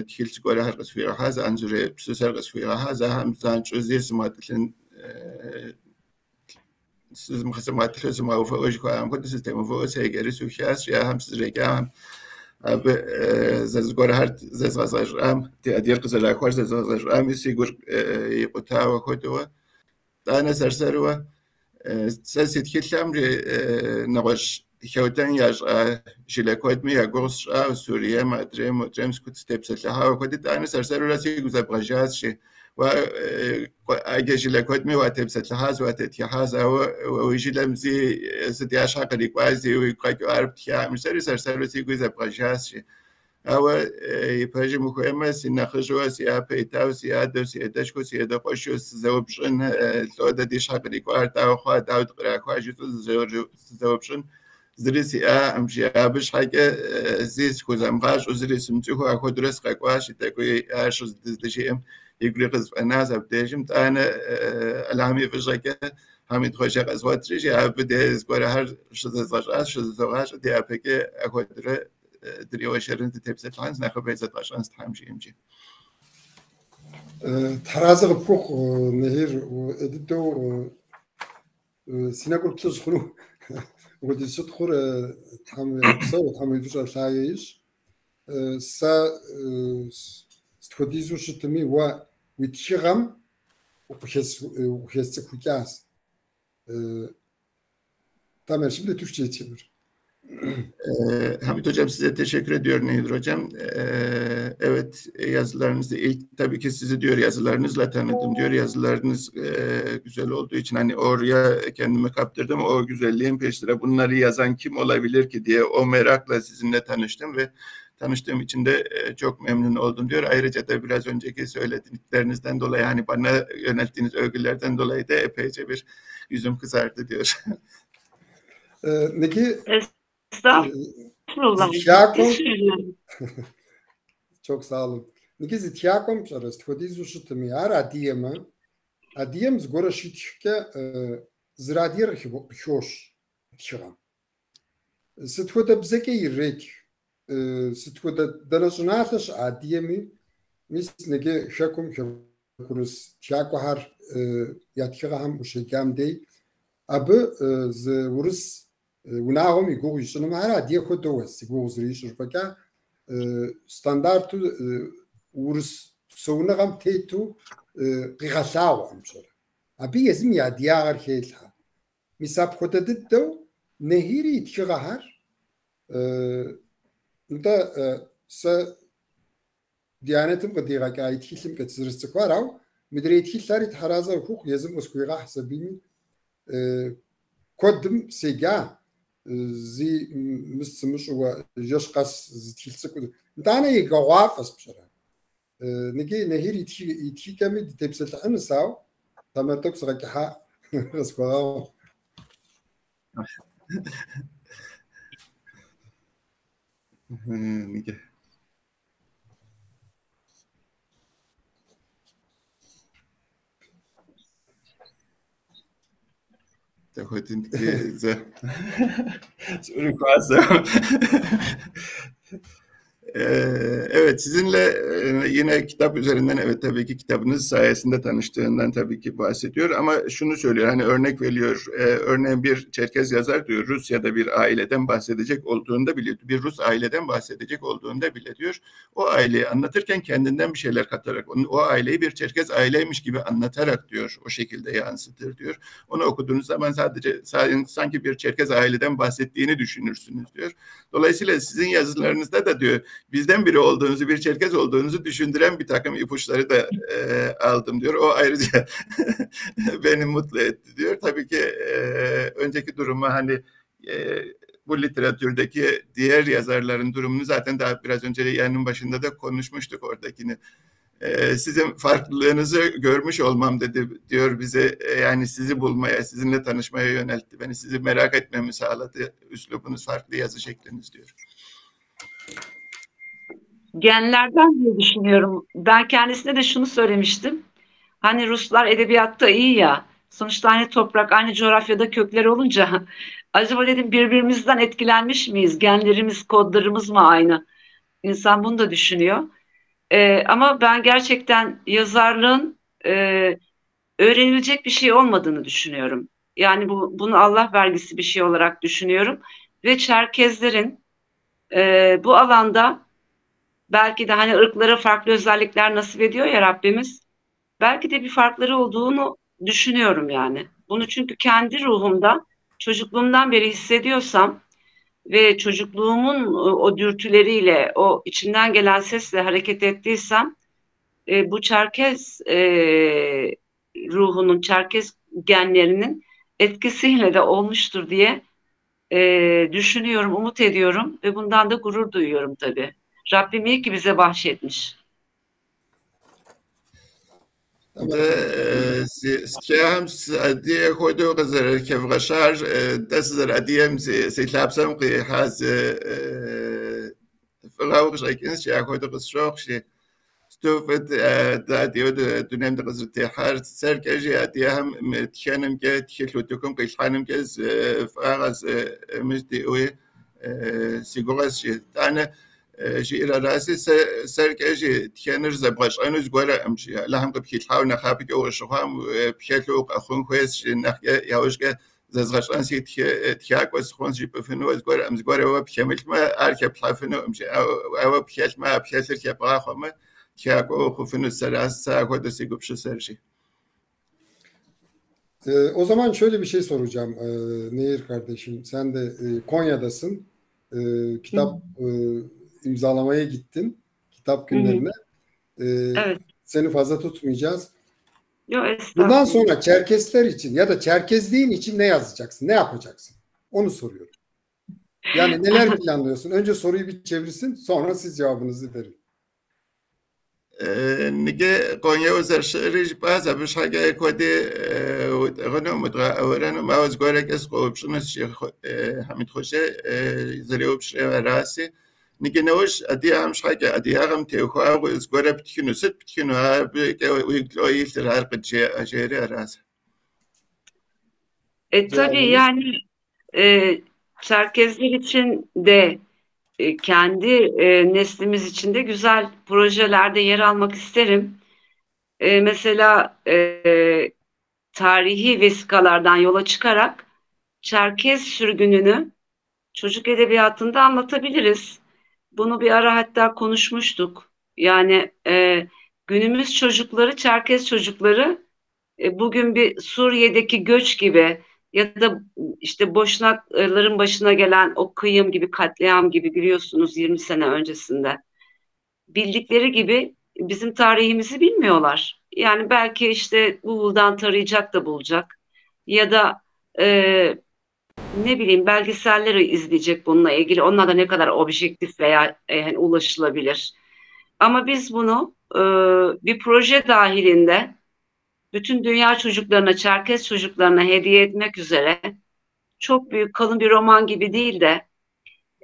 тхылъ зыгуэрхэр къысхуигъэхьащ, Анзорей псысэр къысхуигъэхьащ, ахэм занщӏэу зи сымыгъэтӏылъын сымыгъэтӏылъу сымыгъэувыӏэу жыхуаӏэм хуэдэу сызэтемыувыӏэу седжэри сухащ, ахэм сызэреджам абы зыгуэрхэр зэзгъэзэщӏам, ди адыгэр къызэрахуар зэзгъэзэщӏами си гур икъутауэ хуэдэуэ. Тӏанэ сэр-сэрууэ сэ си тхылъхэм нэгъуэщӏ хэутэн ящӏа жылэ куэдми я гугъу сщӏауэ, Сурием, адрейм, модрейм сытепсэлъыхьауэ хуэдэ. Тӏанэ сэр-сэрурэ сигу зэбгъэжащи, ӏэджэ жылэ куэдми уатепсэлъыхьащ, уатетхыхьащ, ауэ уи жылэм зи сыт я щхьэ кърикӏуа, зи уигу къэкӏыу ар птхакъым жысӏэри, сэр-сэру си гуи зэбгъэжащ, жи. Ауэ и пэжым ухуеймэ, си нэхъыжьуэ, си япэ итауэ, си адэу, си адэшхуэу, си адэ къуэшу сызэупщӏын, лӏо дэ ди щхьэ кърикӏуар, дауэ хъуа, дауэ дыкърахуа жысӏэу сызэупщӏын зыри сиӏакъым, жи. Абы щхьэкӏэ зи схузэмыгъащӏэу, зыри сымыцӏыхуу апхуэдэурэ сыкъэкӏуащ, тӏэкӏуи ар щыздыжиӏэм игури къызэфӏэнащ абдежым. Итӏанэ Алыхьым и фӏыщӏэкӏэ Хьэмид Хъуэжэ къэзгъуэтри, жи, абы де зыгуэрхэр щызэзгъэщӏащ, щызызогъащӏэ, дяпэкӏэ апхуэдэурэ дриуэршэрын дытепсэлъыхьынщ, нэхъыбэ зэдгъэщӏэнщ Тхьэм жиӏэм, жи. Тхьэразэ къыпхухъу, Нехир, ӏей дыдэу си нэкӏур плъыжь хъуну апхуэдиз щытхъур Тхьэм уигъэпсэу, Тхьэм уи фӏыщӏэр лъагэ ищӏ. Сэ сыт хуэдизу щытми, уэ уи тхыгъэм укъыхэсцӏыхукӏащ. Tamer, şimdi Türkçe'ye çevir. Hamit Hocam, size teşekkür ediyorum Nehir Hocam. Evet, yazılarınızı ilk tabii ki sizi diyor yazılarınızla tanıdım diyor. Yazılarınız güzel olduğu için hani oraya kendimi kaptırdım. O güzelliğin peşine bunları yazan kim olabilir ki diye o merakla sizinle tanıştım ve tanıştığım için de çok memnun oldum diyor. Ayrıca da biraz önceki söylediklerinizden dolayı hani bana yönelttiğiniz övgülerden dolayı da epeyce bir yüzüm kızardı diyor. Peki Estağfurullah. Çok sağ olun. Иджы зы тхакӏуэм пщӏэрэ, сыт хуэдизу щытми, ар адыгэмэ, адыгэм зыгуэрэ щитхкӏэ зэрыадыгэр къыхощ тхыгъэм. Сыт хуэдэ бзэкӏэ иретх, сыт хуэдэ дэнэ щӏыналъэ щыӏэ адыгэми, мис иджы хэкум хэкурыс тхакӏуэхэр я тхыгъэхэм ущеджам дей, абы зы урыс унагъуэм и гугъу ищӏынумэ, ар адыгэ хуэдэу зи гугъу зэрищӏыр фӏэкӏа, стандарту урыс псэуныгъэм тету къигъэлъагъуэкъым пщӏэрэ. Абы езым и адыгагъэр хелъхьэ. Мис апхуэдэ дыдэу Нехири и тхыгъэхэр, нтӏэ, сэ Дианетым къыдигъэкӏа и тхылъымкӏэ сызэрысцӏыхуар, ауэ мыдрей тхылъхэри Тхьэразэ къыхухъу езым къысхуигъэхь сабийми, куэдым седжа, зи мыс сымыщӏыуэ жэщ къэс зы тхылъ цӏыкӏу. Нтӏанэ еджэгъуафӏэщ пщӏэрэ. Иджы Нехир и тхыкӏэми дытепсэлъыхьынущ, ауэ Тамэр тӏэкӏу сыгъэкӏыхьа къысхуэгъэгъу. Evet, sizinle yine kitap üzerinden, evet tabii ki kitabınız sayesinde tanıştığından tabii ki bahsediyor ama şunu söylüyor, hani örnek veriyor, örneğin bir Çerkez yazar diyor, Rusya'da bir aileden bahsedecek olduğunda bile, bir Rus aileden bahsedecek olduğunda bile diyor, o aileyi anlatırken kendinden bir şeyler katarak, onu, o aileyi bir Çerkez aileymiş gibi anlatarak diyor, o şekilde yansıtır diyor. Onu okuduğunuz zaman sadece sanki bir Çerkez aileden bahsettiğini düşünürsünüz diyor. Dolayısıyla sizin yazılarınızda da diyor, bizden biri olduğunuzu, bir Çerkez olduğunuzu düşündüren bir takım ipuçları da aldım diyor. O ayrıca beni mutlu etti diyor. Tabii ki önceki durumu hani bu literatürdeki diğer yazarların durumunu zaten daha biraz önce yayının başında da konuşmuştuk oradakini. Sizin farklılığınızı görmüş olmam dedi diyor bize, yani sizi bulmaya, sizinle tanışmaya yöneltti. Beni, sizi merak etmemi sağladı. Üslubunuz farklı, yazı şekliniz diyor. Genlerden diye düşünüyorum. Ben kendisine de şunu söylemiştim. Hani Ruslar edebiyatta iyi ya. Sonuçta aynı toprak, aynı coğrafyada kökler olunca acaba dedim birbirimizden etkilenmiş miyiz? Genlerimiz, kodlarımız mı aynı? İnsan bunu da düşünüyor. Ama ben gerçekten yazarlığın öğrenilecek bir şey olmadığını düşünüyorum. Yani bunu Allah vergisi bir şey olarak düşünüyorum. Ve Çerkezlerin bu alanda belki de hani ırklara farklı özellikler nasip ediyor ya Rabbimiz. Belki de bir farkları olduğunu düşünüyorum yani. Bunu çünkü kendi ruhumda çocukluğumdan beri hissediyorsam ve çocukluğumun o dürtüleriyle, o içimden gelen sesle hareket ettiysem Bu Çerkez ruhunun, Çerkez genlerinin etkisiyle de olmuştur diye düşünüyorum, umut ediyorum ve bundan da gurur duyuyorum tabii. Rabbim iyi ki bize bahşetmiş. Стхахэм адыгэ хуэдэу къызэрыхэвгъэщар дэ сызэрыадыгэм си лъапсэм къихьа зы фӏыгъэу къыщӏэкӏынщ, апхуэдэу къысщохъу. Сыту фӏыт дэ адыгэу дунейм дыкъызэрытехьар. Сэркӏэ жи адыгэхэм мы тхэнымкӏэ, тхылъ утыкум къилъхьэнымкӏэ зы фӏагъэ зы мыз диӏэуи си гугъэщ. Итӏанэ жиӏэр араси, сэркӏэ жи тхэныр зэбгъэщӏэну зыгуэркъым жи. Алыхьым къыпхилъхьауэ нэхъапэкӏэ укъыщыхъуам пхэлъу укъэхъун хуейщ жи. Нэхъкӏэ яужькӏэ зэзгъэщӏэнси тхакӏуэ сыхъунщ жыпӏэфыну зыгуэркъым. Зыгуэр ауэ пхэмылъмэ, ар хэплъхьэфынукъым жи. Ауэ пхэлъмэ, а пхэлъыр хэбгъахъуэмэ, тхакӏуэ ухъуфыну сэращ, сэ апхуэдэу си гупсысэр жи. O zaman şöyle bir şey soracağım Nehir kardeşim. Sen de Konya'dasın. Kitap imzalamaya gittin. Kitap günlerine. Evet. Seni fazla tutmayacağız. Yok, Bundan estağfurullah. sonra Çerkesler için ya da Çerkezliğin için ne yazacaksın? Ne yapacaksın? Onu soruyorum. Yani neler planlıyorsun? Önce soruyu bir çevirsin, sonra siz cevabınızı verin. Ныджы Къониэ узэрыщыӏэри жыпӏащ, абы щхьэкӏэ куэди утӏыгъынукъым, удгъэӏэуэрэнукъым, ауэ зыгуэркӏэ сыкъоупщӏынущ жи Хьэмид Хъущей, зэреупщӏри араси. Ныджы нэужь адыгэхэм щхьэкӏэ адыгагъэм теухуауэ зыгуэрэ птхыну, сыт птхыну, абыкӏэ уигу лӏо илъыр ар къыджеӏэ, жери аращ. Tabii Cevabınız? yani Çerkezler için de kendi neslimiz için de güzel projelerde yer almak isterim. Mesela tarihi vesikalardan yola çıkarak Çerkez sürgününü çocuk edebiyatında anlatabiliriz. Bunu bir ara hatta konuşmuştuk. Yani günümüz çocukları, Çerkez çocukları bugün bir Suriye'deki göç gibi ya da işte Boşnakların başına gelen o kıyım gibi, katliam gibi biliyorsunuz 20 sene öncesinde. Bildikleri gibi bizim tarihimizi bilmiyorlar. Yani belki işte Google'dan tarayacak da bulacak ya da ne bileyim belgeselleri izleyecek bununla ilgili. Onlar da ne kadar objektif veya yani ulaşılabilir. Ama biz bunu bir proje dahilinde bütün dünya çocuklarına, Çerkez çocuklarına hediye etmek üzere çok büyük kalın bir roman gibi değil de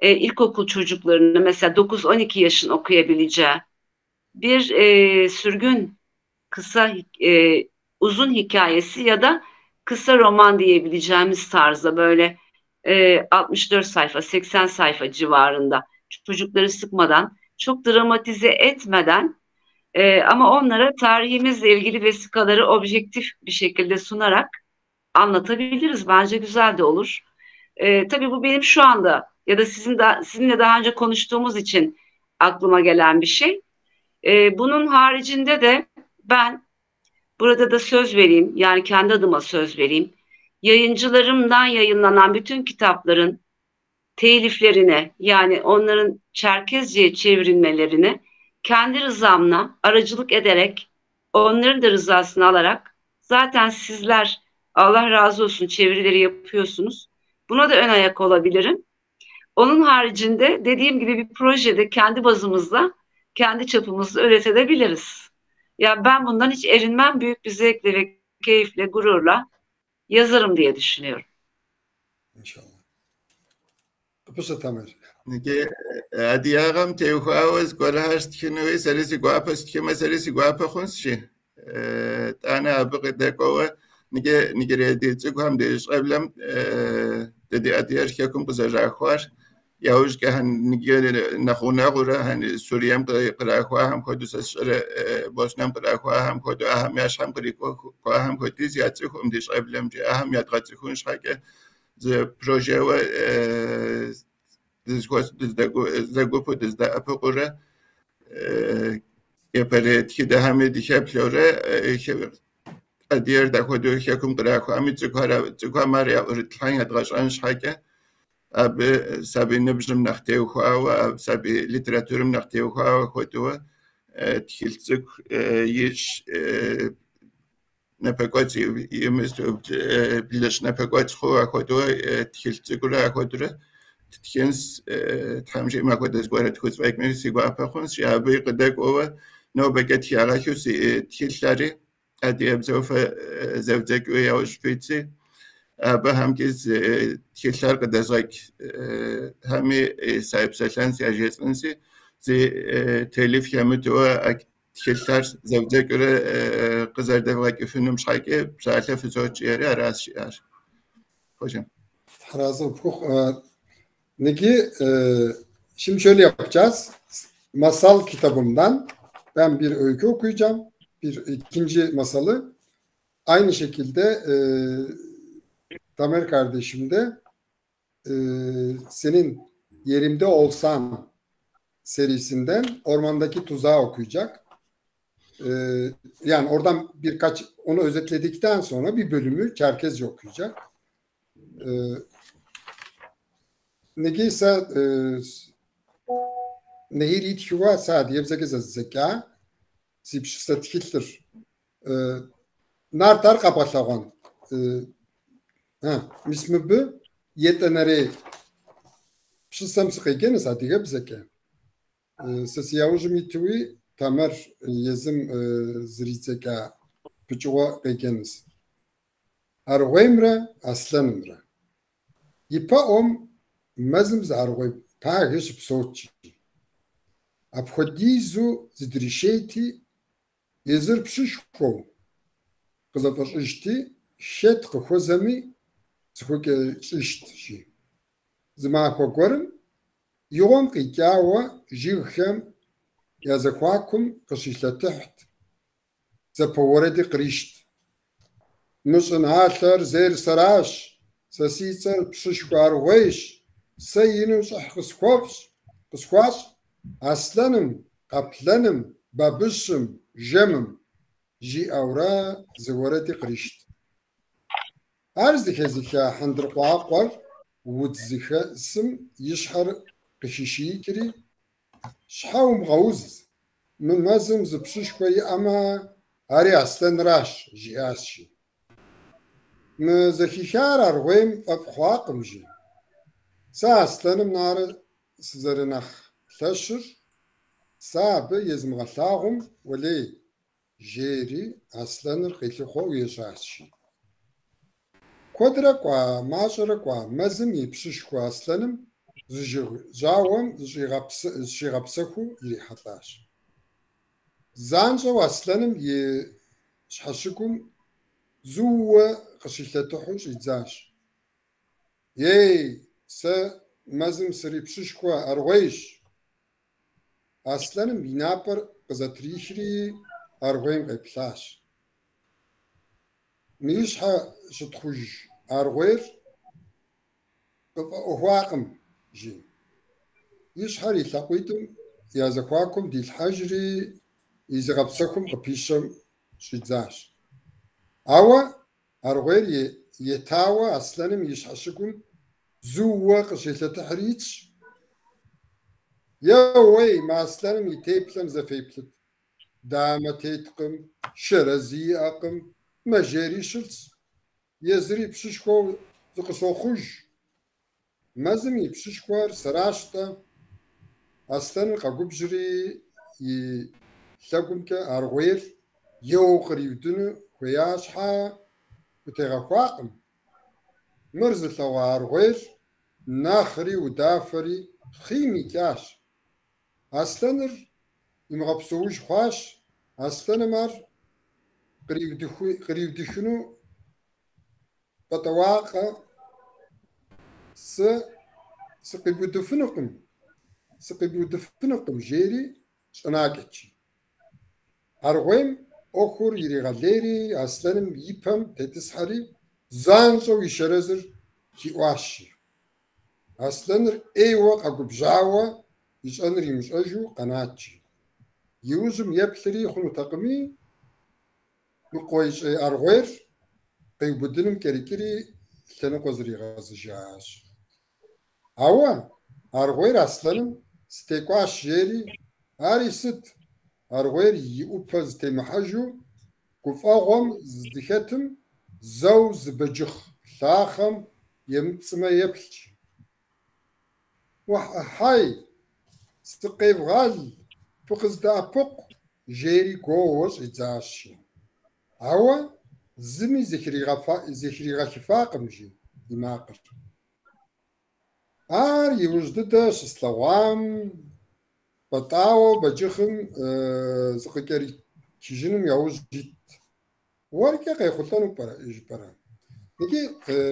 ilkokul çocuklarını mesela 9-12 yaşın okuyabileceği bir sürgün kısa uzun hikayesi ya da kısa roman diyebileceğimiz tarzda böyle 64 sayfa 80 sayfa civarında çocukları sıkmadan çok dramatize etmeden ama onlara tarihimizle ilgili vesikaları objektif bir şekilde sunarak anlatabiliriz. Bence güzel de olur. Tabii bu benim şu anda ya da sizinle daha önce konuştuğumuz için aklıma gelen bir şey. Bunun haricinde de ben burada da söz vereyim, yani kendi adıma söz vereyim. Yayıncılarımdan yayınlanan bütün kitapların teliflerine, yani onların Çerkezce'ye çevrilmelerini kendi rızamla aracılık ederek, onların da rızasını alarak, zaten sizler Allah razı olsun çevirileri yapıyorsunuz. Buna da ön ayak olabilirim. Onun haricinde dediğim gibi bir projede kendi bazımızla, kendi çapımızla üretebiliriz. Ya ben bundan hiç erinmem, büyük bir zevkle ve keyifle, gururla yazarım diye düşünüyorum. İnşallah. Пыщэ Тамер. Ныджы адыгагъэм теухуауэ зыгуэрхэр стхынуи, сэри си гуапэ стхымэ, сэри си гуапэ хъунщ жи. Итӏанэ абы къыдэкӏуэуэ ныджы ныджырей ди цӏыкӏухэм ди щӏэблэм дэ ди адыгэр хэкум къызэрахуар, яужькӏэ ныджы нэхъ гъунэгъурэ Сурием кърахуахэм хуэдэу сэ сщӏэрэ Боснэм кърахуахэм хуэдэу ахэм я щхьэм кърикӏуахэм хуэдиз яцӏыхукъым ди щӏэблэмкӏэ, ахэм ядгъэцӏыхун щхьэкӏэ зы прожеуэ дызэгупу дыздэӏэпыкъурэ япэрей тхыдэхэми дыхэплъэурэ адыгэр дапхуэдэу хэкум кърахуами цӏыкӏухэм ар яӏурытлъхьэн ядгъэщӏэн щхьэкӏэ абы сабий ныбжьым нэхъ теухуауэ, сабий литературэм нэхъ теухуауэ хуэдэуэ Тхылъ цӏыкӏу ищӏ напэкӏуэцӏ имысту блыщӏ напэкӏуэцӏ хъууэ ахуэдэуэ тхылъ цӏыкӏурэ ахуэдурэ ттхынс. Тхьэм жиӏэм ахуэдэ зыгуэрэ тхузэфӏэкӏми си гуапэ хъунщ. Абы къыдэкӏуэуэ нобэкӏэ тхагъэхыу си тхылъхэри адыгэбзэу фэ зэвдзэкӏыу яужь фитси, абыхэмкӏи зы тхылъхэр къыдэзгъэкӏхэми сайпсэлъэнс, яжесӏэнси, зы телиф хэмыту а тхылъхэр зэвдзэкӏыурэ къызэрыдэвгъэкӏыфынум щхьэкӏэ псалъэ фызот жиӏэри аращ жиӏар. Хъужым. Тхьэразэ къыпхухъу. Niki şimdi şöyle yapacağız. Masal kitabımdan ben bir öykü okuyacağım. Bir ikinci masalı. Aynı şekilde Tamer kardeşim de senin Yerimde Olsan serisinden Ormandaki Tuzağı okuyacak. Yani oradan birkaç onu özetledikten sonra bir bölümü Çerkezce okuyacak. Negisa Nehir итхыуа сэ адыгэбзэкӏэ зэздзэкӏа си пшысэ тхылъыр. Нарт ар къэбгъэлъэгъуэн. Мис мыбы етӏэнэрей пшысэм сыкъеджэнущ адыгэбзэкӏэ. Сэ си яужьым итуи Тамэр езым зридзэкӏа пычыгъуэ къеджэнущ. Аргъуеймрэ аслъэнымрэ. Ипэӏуэм мэзым зы аргъуей пагэ щыпсэут. Апхуэдизу зыдришейти, езыр пщышхуэу къызэфӏэщӏыжти, хэт къыхуэзэми зыхуэкӏэщӏыжт, жи. Зы махуэ гуэрым и гъуэм къикӏауэ жыгхэм я зэхуакум къыщилъэтыхьт, зэпэуэрэди къришт. Мы щӏыналъэр зейр сэращ, сэ си цӏэр пщышхуэ аргъуейщ, сэ ину щӏыхь къысхуащӏ аслъэным, къаплъэным, бабыщым, жэмым, жиӏэурэ зы уэрэди къришт. Ар зэхэзыха хьэндыркъуакъуэр удз зыхэсым и щхьэр къыхишиикӏри, щхьэ умыгъэуз, мы мэзым зы пщышхуэ иӏэмэ, ари аслъэнращ, жиӏащ, жи. Мы зэхихар аргъуейм фӏэфӏ хъуакъым, жи. Сэ аслъэным нарэ сызэрынэхъ лъэщыр сэ абы езмыгъэлъагъум, уэлей, жери аслъэныр къилъыхъуэу ежьащ, жи. Куэдрэ кӏуа, мащӏэрэ кӏуа, мэзым и пщышхуэ аслъэным зы жыг жьауэм зыщигъэпсэхуу ирихьэлӏащ. Занщӏэу аслъэным и щхьэщыгум зууэ къыщилъэтыхьу щӏидзащ. Ей, сэ мэзым срипщышхуэ аргъуейщ. Аслъэным и напӏэр къызэтрихри аргъуейм къеплъащ. Мы и щхьэ щытхъуж аргъуейр къыфӏэӏуэхуакъым, жи. И щхьэр и лъакъуитӏым я зэхуакум дилъхьэжри и зыгъэпсэхум къыпищэм щӏидзащ. Ауэ аргъуейр етауэ аслъэным и щхьэщыгум зууэ къыщилъэтыхьри итщ. Еуей, мы аслъэным и теплъэм зэ феплъыт. Дамэ теткъым, шэрэзи иӏэкъым, мэжейри щылъщ. Езыри пщышхуэу зыкъыщохъуж. Мэзым и пщышхуэр сэращ-тӏэ. Аслъэныр къэгубжьри и лъэгумкӏэ аргъуейр еуэу къриудыну хуея щхьэ хутегъэхуакъым. Мыр зылъэгъуа аргъуейр нэхъри удафэри хъийм икӏащ. Аслъэныр имыгъэпсэуж хъуащ. Аслъэным ар къриудыхыну пӏэтӏэуакъэ, сэ сыкъибудыфынукъым, жери щӏэнакӏэт, жи. Аргъуейм ӏуэхур иригъэлейри аслъэным и пэм тетӏысхьэри занщӏэу и шэрэзыр хиӏуащ, жи. Аслъэныр ӏейуэ къэгубжьауэ ищӏэнур имыщӏэжу къэнат, жи. Иужьым еплъри хъунутэкъыми, мы къуейщӏей аргъуейр къиубыдыным кӏэрыкӏри лъэныкъуэ зригъэзыжащ. Ауэ аргъуейр аслъэным сытекӏуащ жери, ари сыт, аргъуейр и ӏупэ зытемыхьэжу гуфӏэгъуэм здыхэтым, зэу зы бэджыхъ лъахъэм емыпцӏымэ еплъ, жи. Уэхьэй, сыкъевгъэл, фыкъыздэӏэпыкъу, жери гуоуэ щӏидзащ, жи. Ауэ зыми зэхригъэхыфакъым, жи, и макъыр. Ар иужь дыдэ щыслъэгъуам, пӏэтӏауэ бэджыхъым зыкъыкӏэричыжыным яужь итт. Уэркӏэ къехъулӏэну пӏэрэ, жыпӏэрэ? Икӏи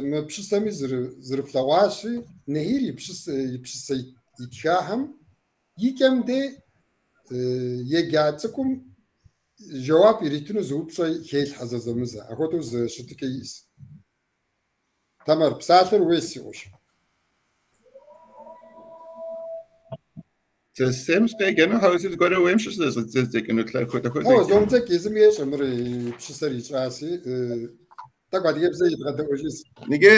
мы пшысэми зэрыфлъэгъуащи, Нехьир и пшысэ итхахэм и кӏэм де еджа цӏыкӏум жэуап иритыну зы упщӏэ хелъхьэ зэзэмызэ. Апхуэдэу зы щытыкӏэ иӏэс. Тэмэр, псалъэр уей, си къуэш. Сэ сысейм сыкъеджэну хьэуэ зыгуэрэ уейм щыщ зэздзэкӏыну хуэдэ хуэдэ. Хьэуэ, зомыдзэкӏ, езым ещӏэ мыр пшысэр ищӏаси, тӏэкӏу адыгэбзэ едгъэдэӏуэжыс. Иджы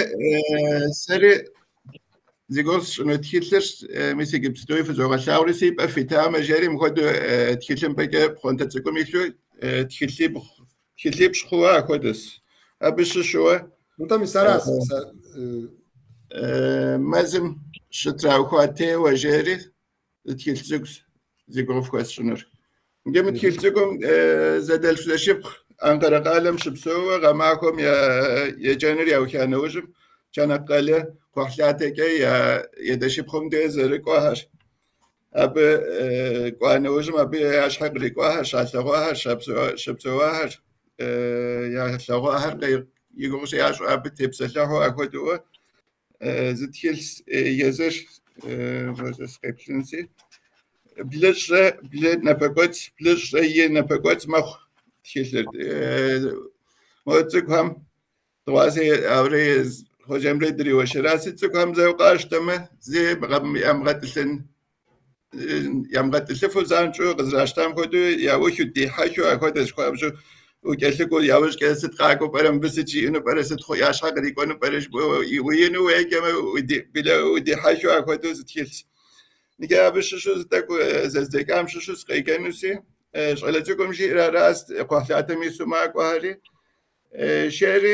сэри зи гугъу сщӏыну тхылъыр мис иджыпстуи фызогъэлъагъури си пӏэ фитамэ жери мыхуэдэу тхылъымпӏэкӏэ пхъуантэ цӏыкӏум илъу тхылъипщӏ хъууэ ахуэдэс. Абы щыщуэ Нтӏэ, мис аращ, мис мэзым щытраухуа теуэ жери зы тхылъ цӏыкӏу зи гугъу фхуэсщӏынур. Иджы мы тхылъ цӏыкӏум зэдэлъху-зэшыпхъу Анкъэрэ къалэм щыпсэууэ гъэмахуэм я еджэныр яуха нэужьым Чанаккъалэ кхъухьлъатэкӏэ я едэшыпхъум деж зэрыкӏуэхэр. Абы кӏуа нэужьым абы я щхьэ кърикӏуахэр, щалъэгъуахэр, щыпсэуахэр, ялъэгъуахэр и гугъу ящӏу абы тепсэлъыхьу ахуэдэуэ зы тхылъ езыр сыкъеплъынси. Блыщӏрэ блы напэкӏуэцӏ, блыщӏрэ и напэкӏуэцӏ мэхъу тхылъыр. Мо цӏыкӏухэм дыгъуасэ аурэ Хъуэжэмрэ дриуэршэраси, цӏыкӏухэм зэуэ къащтэмэ, зи ямыгъэтӏылъын, ямыгъэтӏылъыфу занщӏэу къызэращтам хуэдэу яухыу, дихьэхыу ахуэдэщ хуабжьу укӏэлъыкӏуэу яужькӏэ сыт къакӏуэу пӏэрэ, мыбы сыт жиӏэну пӏэрэ, сыт я щхьэ кърикӏуэну пӏэрэ жыпӏэу уину уеджэмэ, удихьэхыу ахуэдэу зы тхылъщ. Иджы абы щыщу зы тӏэкӏу зэздзэкӏам щыщу сыкъеджэнуси, щӏалэ цӏыкӏум жиӏэр аращ, кхъухьлъатэм ису макӏуэхэри, шейри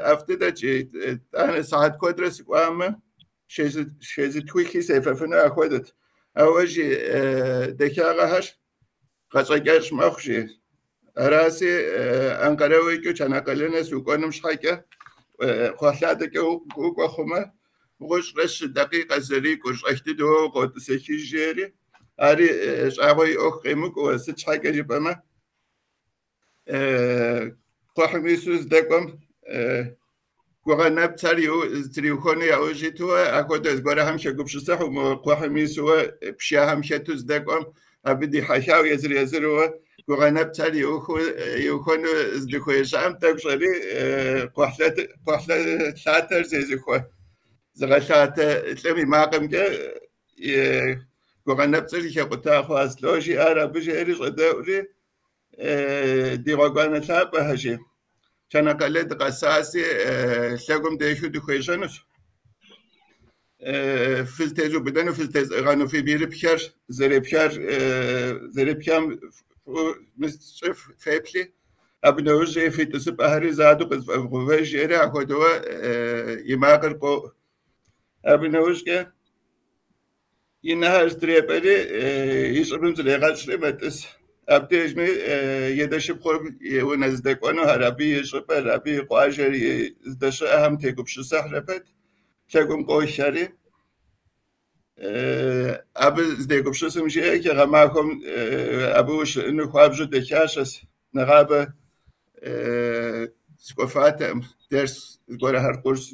ӏэфӏ дыдэт жи, итӏанэ сыхьэт куэдрэ сыкӏуамэ, шей зытхухи сефэфыну ахуэдэт. Ауэ жи дахагъэхэр гъащӏэ кӏэщӏ мэхъу жи. Араси Анкъэрэ уикӏыу Чанаккъалэ нэс укӏуэным щхьэкӏэ кхъухьлъатэкӏэ укӏуэ хъумэ, бгъущӏрэ щы дакъикъэ зэрикӏур щӏэх дыдэу укъотӏысэхыж жери, ари щӏагъуэ и ӏуэху къемыкӏуэ, сыт щхьэкӏэ жыпӏэмэ, кхъухьым ису здэкӏуэм гугъэ нэпцӏхэр зытриухуэну яужь итуэ, ахуэдэ зыгуэрхэм хэгупсысыхьу, мо кхъухьым исуэ пшэхэм хэту здэкӏуэм абы дихьэхауэ езыр-езыруэ гугъэ нэпцӏхэр иухуэну здыхуежьам тӏэкӏу щӏэри кхъухьлъатэр зезыхуэ зыгъэлъатэ лӏым и макъымкӏэ гугъэ нэпцӏыр зэхэкъута хъуащ. Лӏо жиӏар абы жеӏэри щӏэдэӏури, ди гъуэгуанэ лъапӏэхэр жи. Чанаккъалэ дыкъэсаси, лъэгум дехыу дыхуежьэнущ. Фызытезубыдэну, фызытезыӏыгъэну фи бийрыпххэр зэрепхам фӏыуэ феплъи, абы нэужь фи тӏысыпӏэхэри задэу къызэфӏэвгъэувэж жери ахуэдэуэ и макъыр къоӏу. Абы нэужькӏэ и нэхэр зытрепӏэри и щӏыбым зрегъэщӏри мэтӏыс. Абдежми едэшыпхъум и унэ здэкӏуэнухэр, абы и щӏыпӏэр, абы и къуажэр здэщыӏэхэм тегупсысыхьрэ пэт, лъэгум къохьэри. Абы здегупсысым жеӏэ, гъэмахуэм абы ущыӏэну хуабжьу дахащэщ. Нэгъабэ сыкӏуэфатэкъым, дерс зыгуэрхэр, курс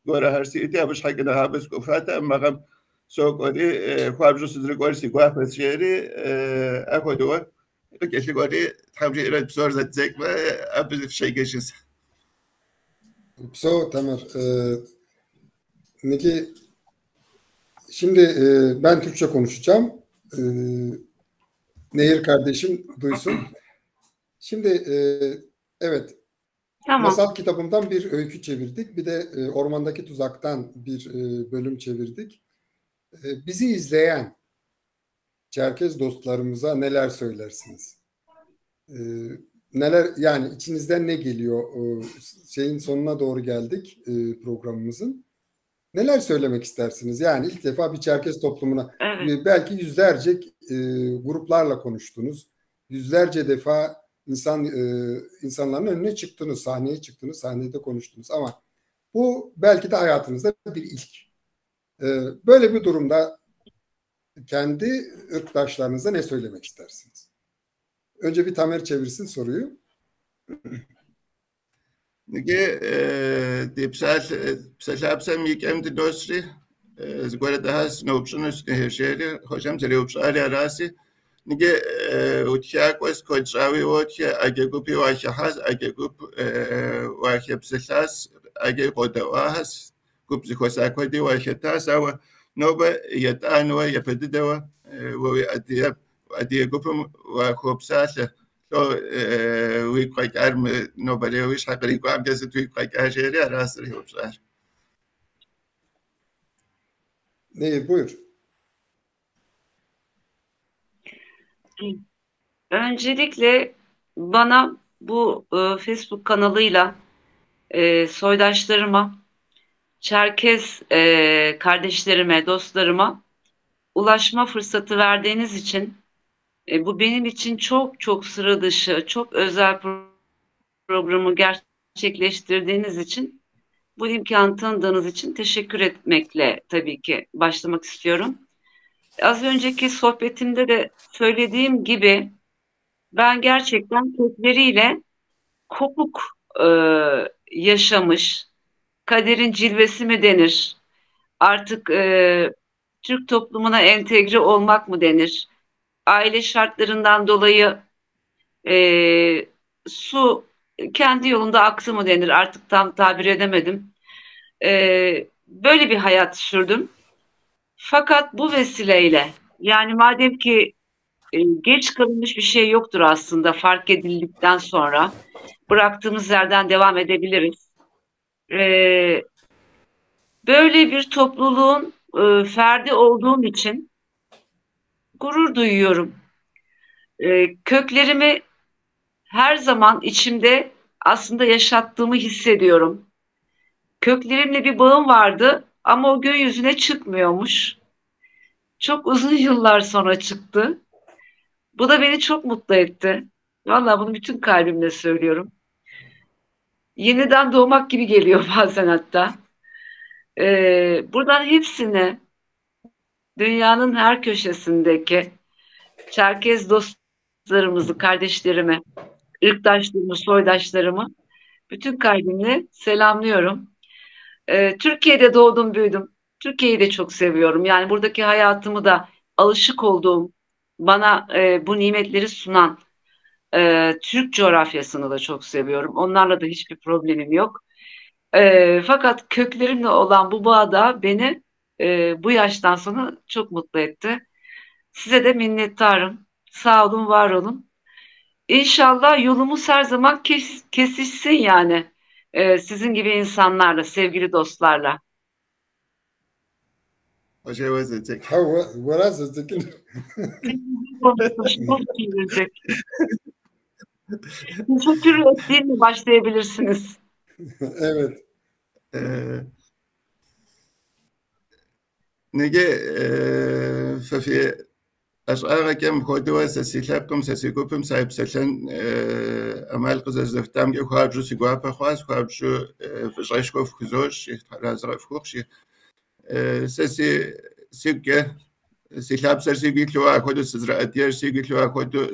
зыгуэрхэр сиӏэти, абы щхьэкӏэ нэгъабэ сыкӏуэфатэкъым, мы гъэм сокӏуэри, хуабжьу сызэрыкӏуэр си гуапэщ, жери ахуэдэуэ къыкӏэлъыкӏуэри, Тхьэм жиӏэрэ псор зэддзэкӏмэ, абы фыщеджэжынщ. Упсэу, Тэмэр. Ныги, şimdi ben Türkçe konuşacağım. Nehir kardeşim duysun. Şimdi evet, Tamam. Masal kitabımdan bir öykü çevirdik. Bir de Ormandaki Tuzak'tan bir bölüm çevirdik. Bizi izleyen, Çerkez dostlarımıza neler söylersiniz? Neler yani içinizden ne geliyor? Şeyin sonuna doğru geldik programımızın. Neler söylemek istersiniz? Yani ilk defa bir Çerkez toplumuna Evet. belki yüzlerce gruplarla konuştunuz. Yüzlerce defa insanların önüne çıktınız, sahneye çıktınız, sahnede konuştunuz ama bu belki de hayatınızda bir ilk. Böyle bir durumda kendi ırktaşlarınıza ne söylemek istersiniz? Önce bir Tamer çevirsin soruyu. Иджы ди псалъапсэм и кӏэм дыносри, зыгуэр дыхьэ сыноупщӏыну сынехьэжьэри, хъуэжэм зэреупщӏари араси. Иджы утхакӏуэс, куэд щӏауи уотхэ, ӏэджэ гупи уахыхьащ, ӏэджэ гуп уахэпсэлъащ, ӏэджэ къодэӏуахэщ, гуп зэхуэса куэди уахэтащ, ауэ нобэ етӏанэуэ, япэ дыдэуэ уэ уи адыгэ гупым уахуопсалъэ. Лӏо уигу къэкӏар мы нобэрей уи щхьэ кърикӏуамкӏэ сыт уигу къэкӏа жери аращ зэреупщӏар. Nehir buyur. Öncelikle bana bu Facebook kanalıyla soydaşlarıma, Çerkez kardeşlerime, dostlarıma ulaşma fırsatı verdiğiniz için bu benim için çok çok sıra dışı, çok özel programı gerçekleştirdiğiniz için, bu imkanı tanıdığınız için teşekkür etmekle tabii ki başlamak istiyorum. Az önceki sohbetimde de söylediğim gibi ben gerçekten kökleriyle kopuk yaşamış, kaderin cilvesi mi denir, artık Türk toplumuna entegre olmak mı denir, aile şartlarından dolayı su kendi yolunda aktı mı denir, artık tam tabir edemedim. Böyle bir hayat sürdüm. Fakat bu vesileyle, yani madem ki geç kalınmış bir şey yoktur aslında fark edildikten sonra bıraktığımız yerden devam edebiliriz. Böyle bir topluluğun ferdi olduğum için gurur duyuyorum. Köklerimi her zaman içimde aslında yaşattığımı hissediyorum. Köklerimle bir bağım vardı ama o gün yüzüne çıkmıyormuş. Çok uzun yıllar sonra çıktı. Bu da beni çok mutlu etti. Vallahi bunu bütün kalbimle söylüyorum. Yeniden doğmak gibi geliyor bazen hatta. Buradan hepsine, dünyanın her köşesindeki Çerkez dostlarımızı, kardeşlerimi, ırktaşlarımı, soydaşlarımı bütün kalbimle selamlıyorum. Türkiye'de doğdum, büyüdüm. Türkiye'yi de çok seviyorum. Yani buradaki hayatımı da alışık olduğum, bana bu nimetleri sunan Türk coğrafyasını da çok seviyorum. Onlarla da hiçbir problemim yok. Fakat köklerimle olan bu bağ da beni bu yaştan sonra çok mutlu etti. Size de minnettarım. Sağ olun, var olun. İnşallah yolumuz her zaman kesişsin yani. Sizin gibi insanlarla, sevgili dostlarla. Teşekkür ettiğimle başlayabilirsiniz. Evet. Неге фэ фи ӏэщӏагъэкӏэ мыпхуэдэуэ сэ си лъэпкъым, сэ си гупым сайпсэлъэн ӏэмал къызэрызэфтамкӏэ хуабжьу си гуапэ хъуащ, хуабжьу фӏыщӏэшхуэ фхузощӏ, тхьэразэ къыфхухъу. Сэ сигукӏэ, си лъапсэр сигу илъу апхуэдэу сызэрыадыгэр сигу илъу апхуэдэу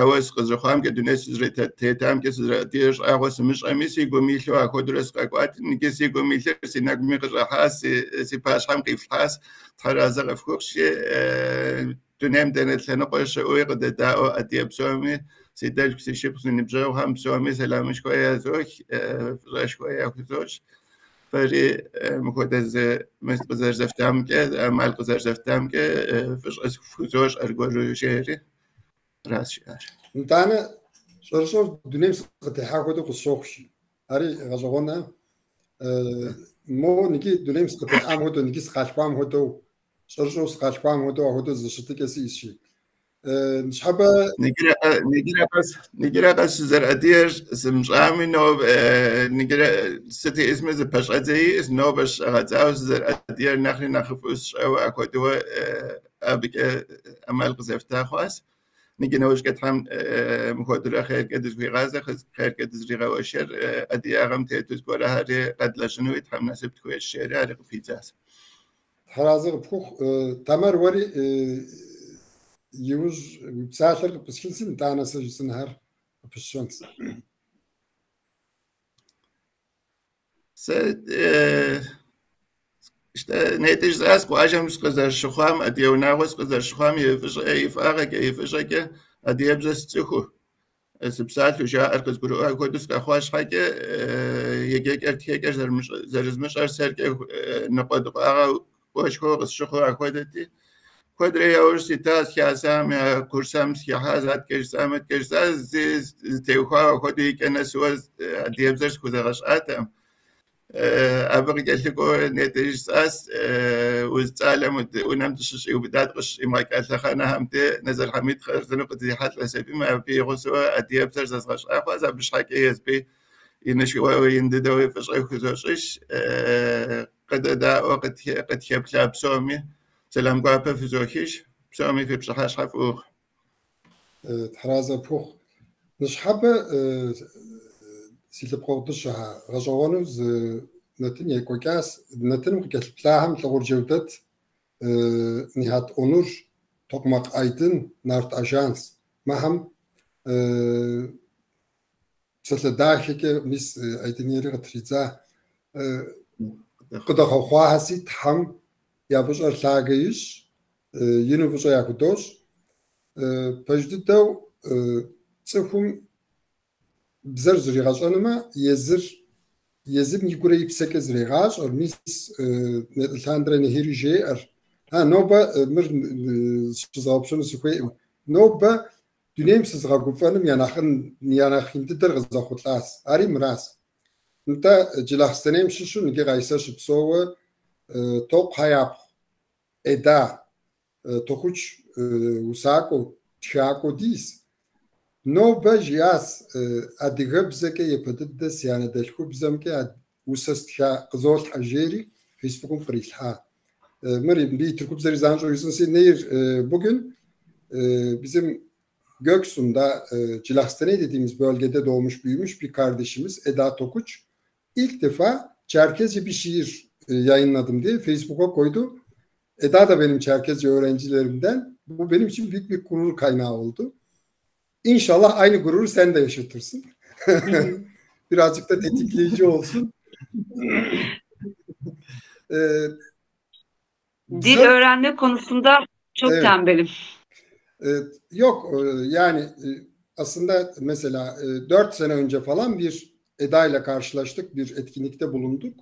ауэ сыкъызэрыхъуамкӏэ, дуней сызэрытетамкӏэ сызэрыадыгэр щӏагъуэ сымыщӏэми, си гум илъу апхуэдэурэ сыкъэкӏуат. Иджы си гум илъыр си нэгуми къыщӏыхьащ, си пащхьэм къифлъхьащ. Тхьэразэ къыфхухъущи, дунейм дэнэ лъэныкъуэ щыӏэуи къыдэдаӏуэ адыгэ псоми, си дэлъху, си шыпхъу, си ныбжьэгъухэм псоми сэламышхуэ язох, фӏыщӏэшхуэ яхузощӏ. Фэри мыпхуэдэ зы мылъку къызэрызэфтамкӏэ, ӏэмал къызэрызэфтамкӏэ фӏыщӏэ фхузощӏ аргуэру жери. Аращ жиӏар. Нтӏанэ щӏэрыщӏэу дунейм сыкъытехьа хуэдэу къысщохъу. Ари гъэщӏэгъуэнэ. Мо ныджы дунейм сыкъытехьам хуэдэу, ныджы сыкъалъхуам хуэдэу Щӏэрыщӏэу сыкъалъхуам хуэдэу апхуэдэу зы щытыкӏэ сиӏэщи. Ныщхьэбэ Ныджырэ къэс сызэрыадыгэр сымыщӏами, нобэ ныджырэ сыт иӏысми зы пэщӏэдзэ иӏэс, нобэ щыщӏэгъэдзауэ сызэрыадыгэр нэхъри нэхъыфӏу сщӏэуэ апхуэдэуэ абыкӏэ ӏэмал къызэфта хъуащ. Ныджы нэужькӏэ Тхьэм мыхуэдурэ хъеркӏэ дызыхуигъазэ, хъеркӏэ дызригъэуэршэр, адыгагъэм тету зыгуэрхэри къэдлэжьынуи Тхьэм насып тхуещӏ, жери ари къыпидзащ. Тхьэразэ къыпхухъу. Тамэр, уэри иужь уи псалъэр къыпысхынси, нтӏанэ сэ жысӏэнхэр къыпысщэнщ. Сэ нетӏэ жысӏащ къуажэм сыкъызэрыщыхъуам, адыгэ унагъуэ сыкъызэрыщыхъуам и фӏыщӏэ, и фӏагъэкӏэ, и фӏыщӏэкӏэ адыгэбзэ сцӏыхуу, сыпсалъэу жаӏэр къызгурыӏуа хуэдэу сыкъэхъуа щхьэкӏэ, еджэкӏэр, тхэкӏэр зэрызмыщӏэр сэркӏэ ныкъуэдыкъуагъэ кӏуэшхуэу къысщыхъуу апхуэдэти. Куэдрэ яужь ситащ, хасэм я курсхэм сыхыхьащ, аткӏэ жысӏам, аткӏэ жысӏащ, зытеухуауэ апхуэдэу икӏэ нэсуэ адыгэбзэр схузэгъэщӏатэкъым. Абы къыкӏэлъыкӏуэу нетӏэ жысӏащ, уз цӏалэм унэм дыщыщӏиубыдат, къыщыщӏимыгъэкӏа лъэхъэнэхэм де Нэзэр Хьэмид хъарзынэу къыдрихьэлӏэ сабийм абы и гъусэу адыгэбзэр зэзгъэщӏа хъуащ, абы щхьэкӏэ езыби инышхуэуи ин дыдэуи фӏыщӏэ хузощӏыж, къыдэдаӏуэ къытхэплъа псоми сэлам гуапэ фызохыж, псоми фи пщыхьэщхьэ фӏы ухъу. Тхьэразэ пхухъу. Ныщхьэбэ си лъэпкъэгъу дыщэхэ гъэщӏэгъуэну зы нэтын екӏуэкӏащ. Нэтыным къыкӏэлъыплъахэм Лӏыгъур Джэудэт, Нихьэт Онур, Токъмакъ Айдын, Нарт Ажанс. Махэм псалъэ дахэкӏэ мис Айдын ери къытридза. Къыдэхъуэхъуахэси Тхьэм я фӏыщӏэр лъагэ ищӏ, ину фӏыщӏэ яхудощӏ. Пэж дыдэу цӏыхум бзэр зригъэщӏэнумэ, езыр езым и гурэ и псэкӏэ зрегъащӏэр, мис лъандэрэ Нехьири жеӏэр. Нобэ мыр зыщызгъэгъупщэну сыхуейкъым. Нобэ дунейм сызыгъэгуфӏэным я нэхъ ин дыдэр къызэхъулӏащ. Ари мыращ. Нтӏэ Джылахъстэнейм щыщу ныджы Къайсэр щыпсэууэ Токъухьэ япхъу Эда Тохуч усакӏуэу, тхакӏуэу дис. Нобэ жиӏащ адыгэбзэкӏэ япэ дыдэ си анэдэлъхубзэмкӏэ усэ стха къызолъхьэ жери Фейсбукым кърилъхьа. Мыр мыбы и тыркубзэри занщӏэу жысӏэнси, Nehir bugün bizim Göksu'nda Cilahstane dediğimiz bölgede doğmuş büyümüş bir kardeşimiz Eda Tokuç ilk defa Çerkezce bir şiir yayınladım diye Facebook'a koydu. Eda da benim Çerkezce öğrencilerimden. Bu benim için büyük bir gurur kaynağı oldu. İnşallah aynı gururu sen de yaşatırsın. Birazcık da tetikleyici olsun. Dil öğrenme konusunda çok tembelim. Yok yani aslında mesela 4 sene önce falan bir Eda ile karşılaştık, bir etkinlikte bulunduk.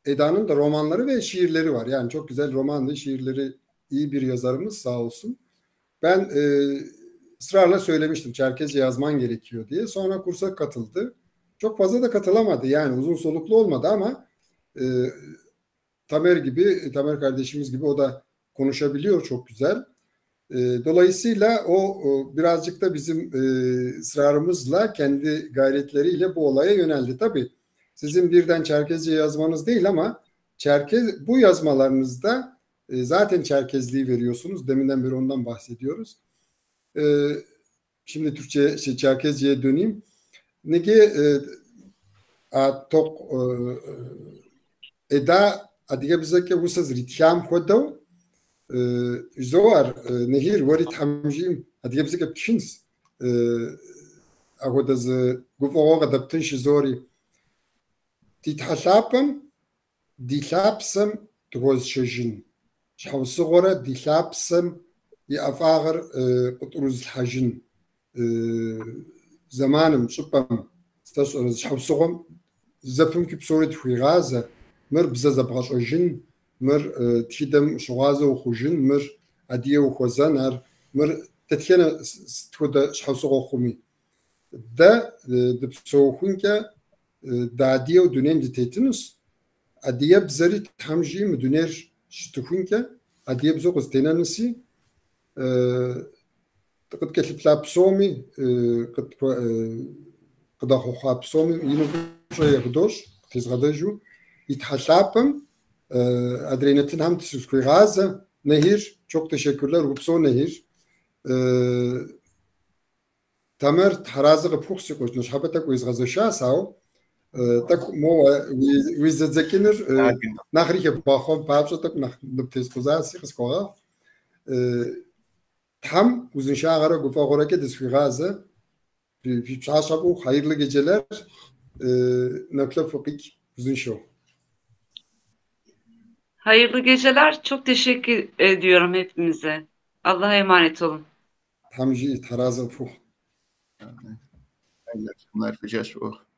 Eda'nın da romanları ve şiirleri var. Yani çok güzel roman ve şiirleri, iyi bir yazarımız sağ olsun. Ben ısrarla söylemiştim Çerkezce yazman gerekiyor diye. Sonra kursa katıldı. Çok fazla da katılamadı. Yani uzun soluklu olmadı ama Tamer gibi, Tamer kardeşimiz gibi o da konuşabiliyor çok güzel. Dolayısıyla o birazcık da bizim ısrarımızla, kendi gayretleriyle bu olaya yöneldi. Tabii sizin birden Çerkezce yazmanız değil ama Çerkez, bu yazmalarınızda zaten Çerkezliği veriyorsunuz. Deminden beri ondan bahsediyoruz. Şimdi Türkçe, Çerkezce'ye döneyim. Nege tok Eda адыгэбзэкӏэ усэ зэритхам хуэдэу жызоӏэр Нехьир уэри Тхьэм жиӏэм адыгэбзэкӏэ птхынщ, апхуэдэ зы гуфӏэгъуэ къыдэптынщ жызори. Ди Тхьэ лъапӏэм ди лъапсэм дыхуэзышэжын щхьэусыгъуэрэ ди лъапсэм и ӏэфӏагъэр къытӏурызылъхьэжын зэманым, щӏыпӏэм, сэ сщӏэрэ щхьэусыгъуэм зэпымычу псори дыхуигъазэ. Мыр бзэ зэбгъэщӏэжын, мыр тхыдэм щыгъуазэ ухъужын, мыр адыгэ ухуэзэн, ар мыр дэтхэнэ сыт хуэдэ щхьэусыгъуэ хъуми. Дэ дыпсэухункӏэ дыадыгэу дунейм дытетынущ, адыгэбзэри Тхьэм жиӏэм мы дунейр щытыхункӏэ адыгэбзэу къызэтенэнуси, къыткӏэлъыплъа псоми, къыдэхъуэхъуа псоми ину фӏыщӏэ яхудощӏ, къытезгъэзэжу. И Тхьэ лъапӏэм адрей нэтынхэм дыщысхуигъазэ, Nehir, çok teşekkürler, упсэу Nehir. Тамэр, Тхьэразэ къыпхухъу, си къуэш, ныщхьэбэ тӏэкӏу уезгъэзэшащ, ауэ тӏэкӏу моуэ уи зэдзэкӏыныр нэхъри хэбгъэхъуэн папщӏэ тӏэкӏу нэхъ ныптескъузаси, къысхуэгъэгъу. Тхьэм узыншагъэрэ гуфӏэгъуэрэкӏэ дысхуигъазэ. Фи пщащэ фӏыухъу, hayırlı geceler, нэхулъэфӏ фыкъикӏ узыншэу. Hayırlı geceler. Çok teşekkür ediyorum hepinize. Allah'a emanet olun. Тхьэм жиӏэ, Тхьэразэ къыпхухъу. Hayırlı akşamlar, fı жэщ фӏыухъу.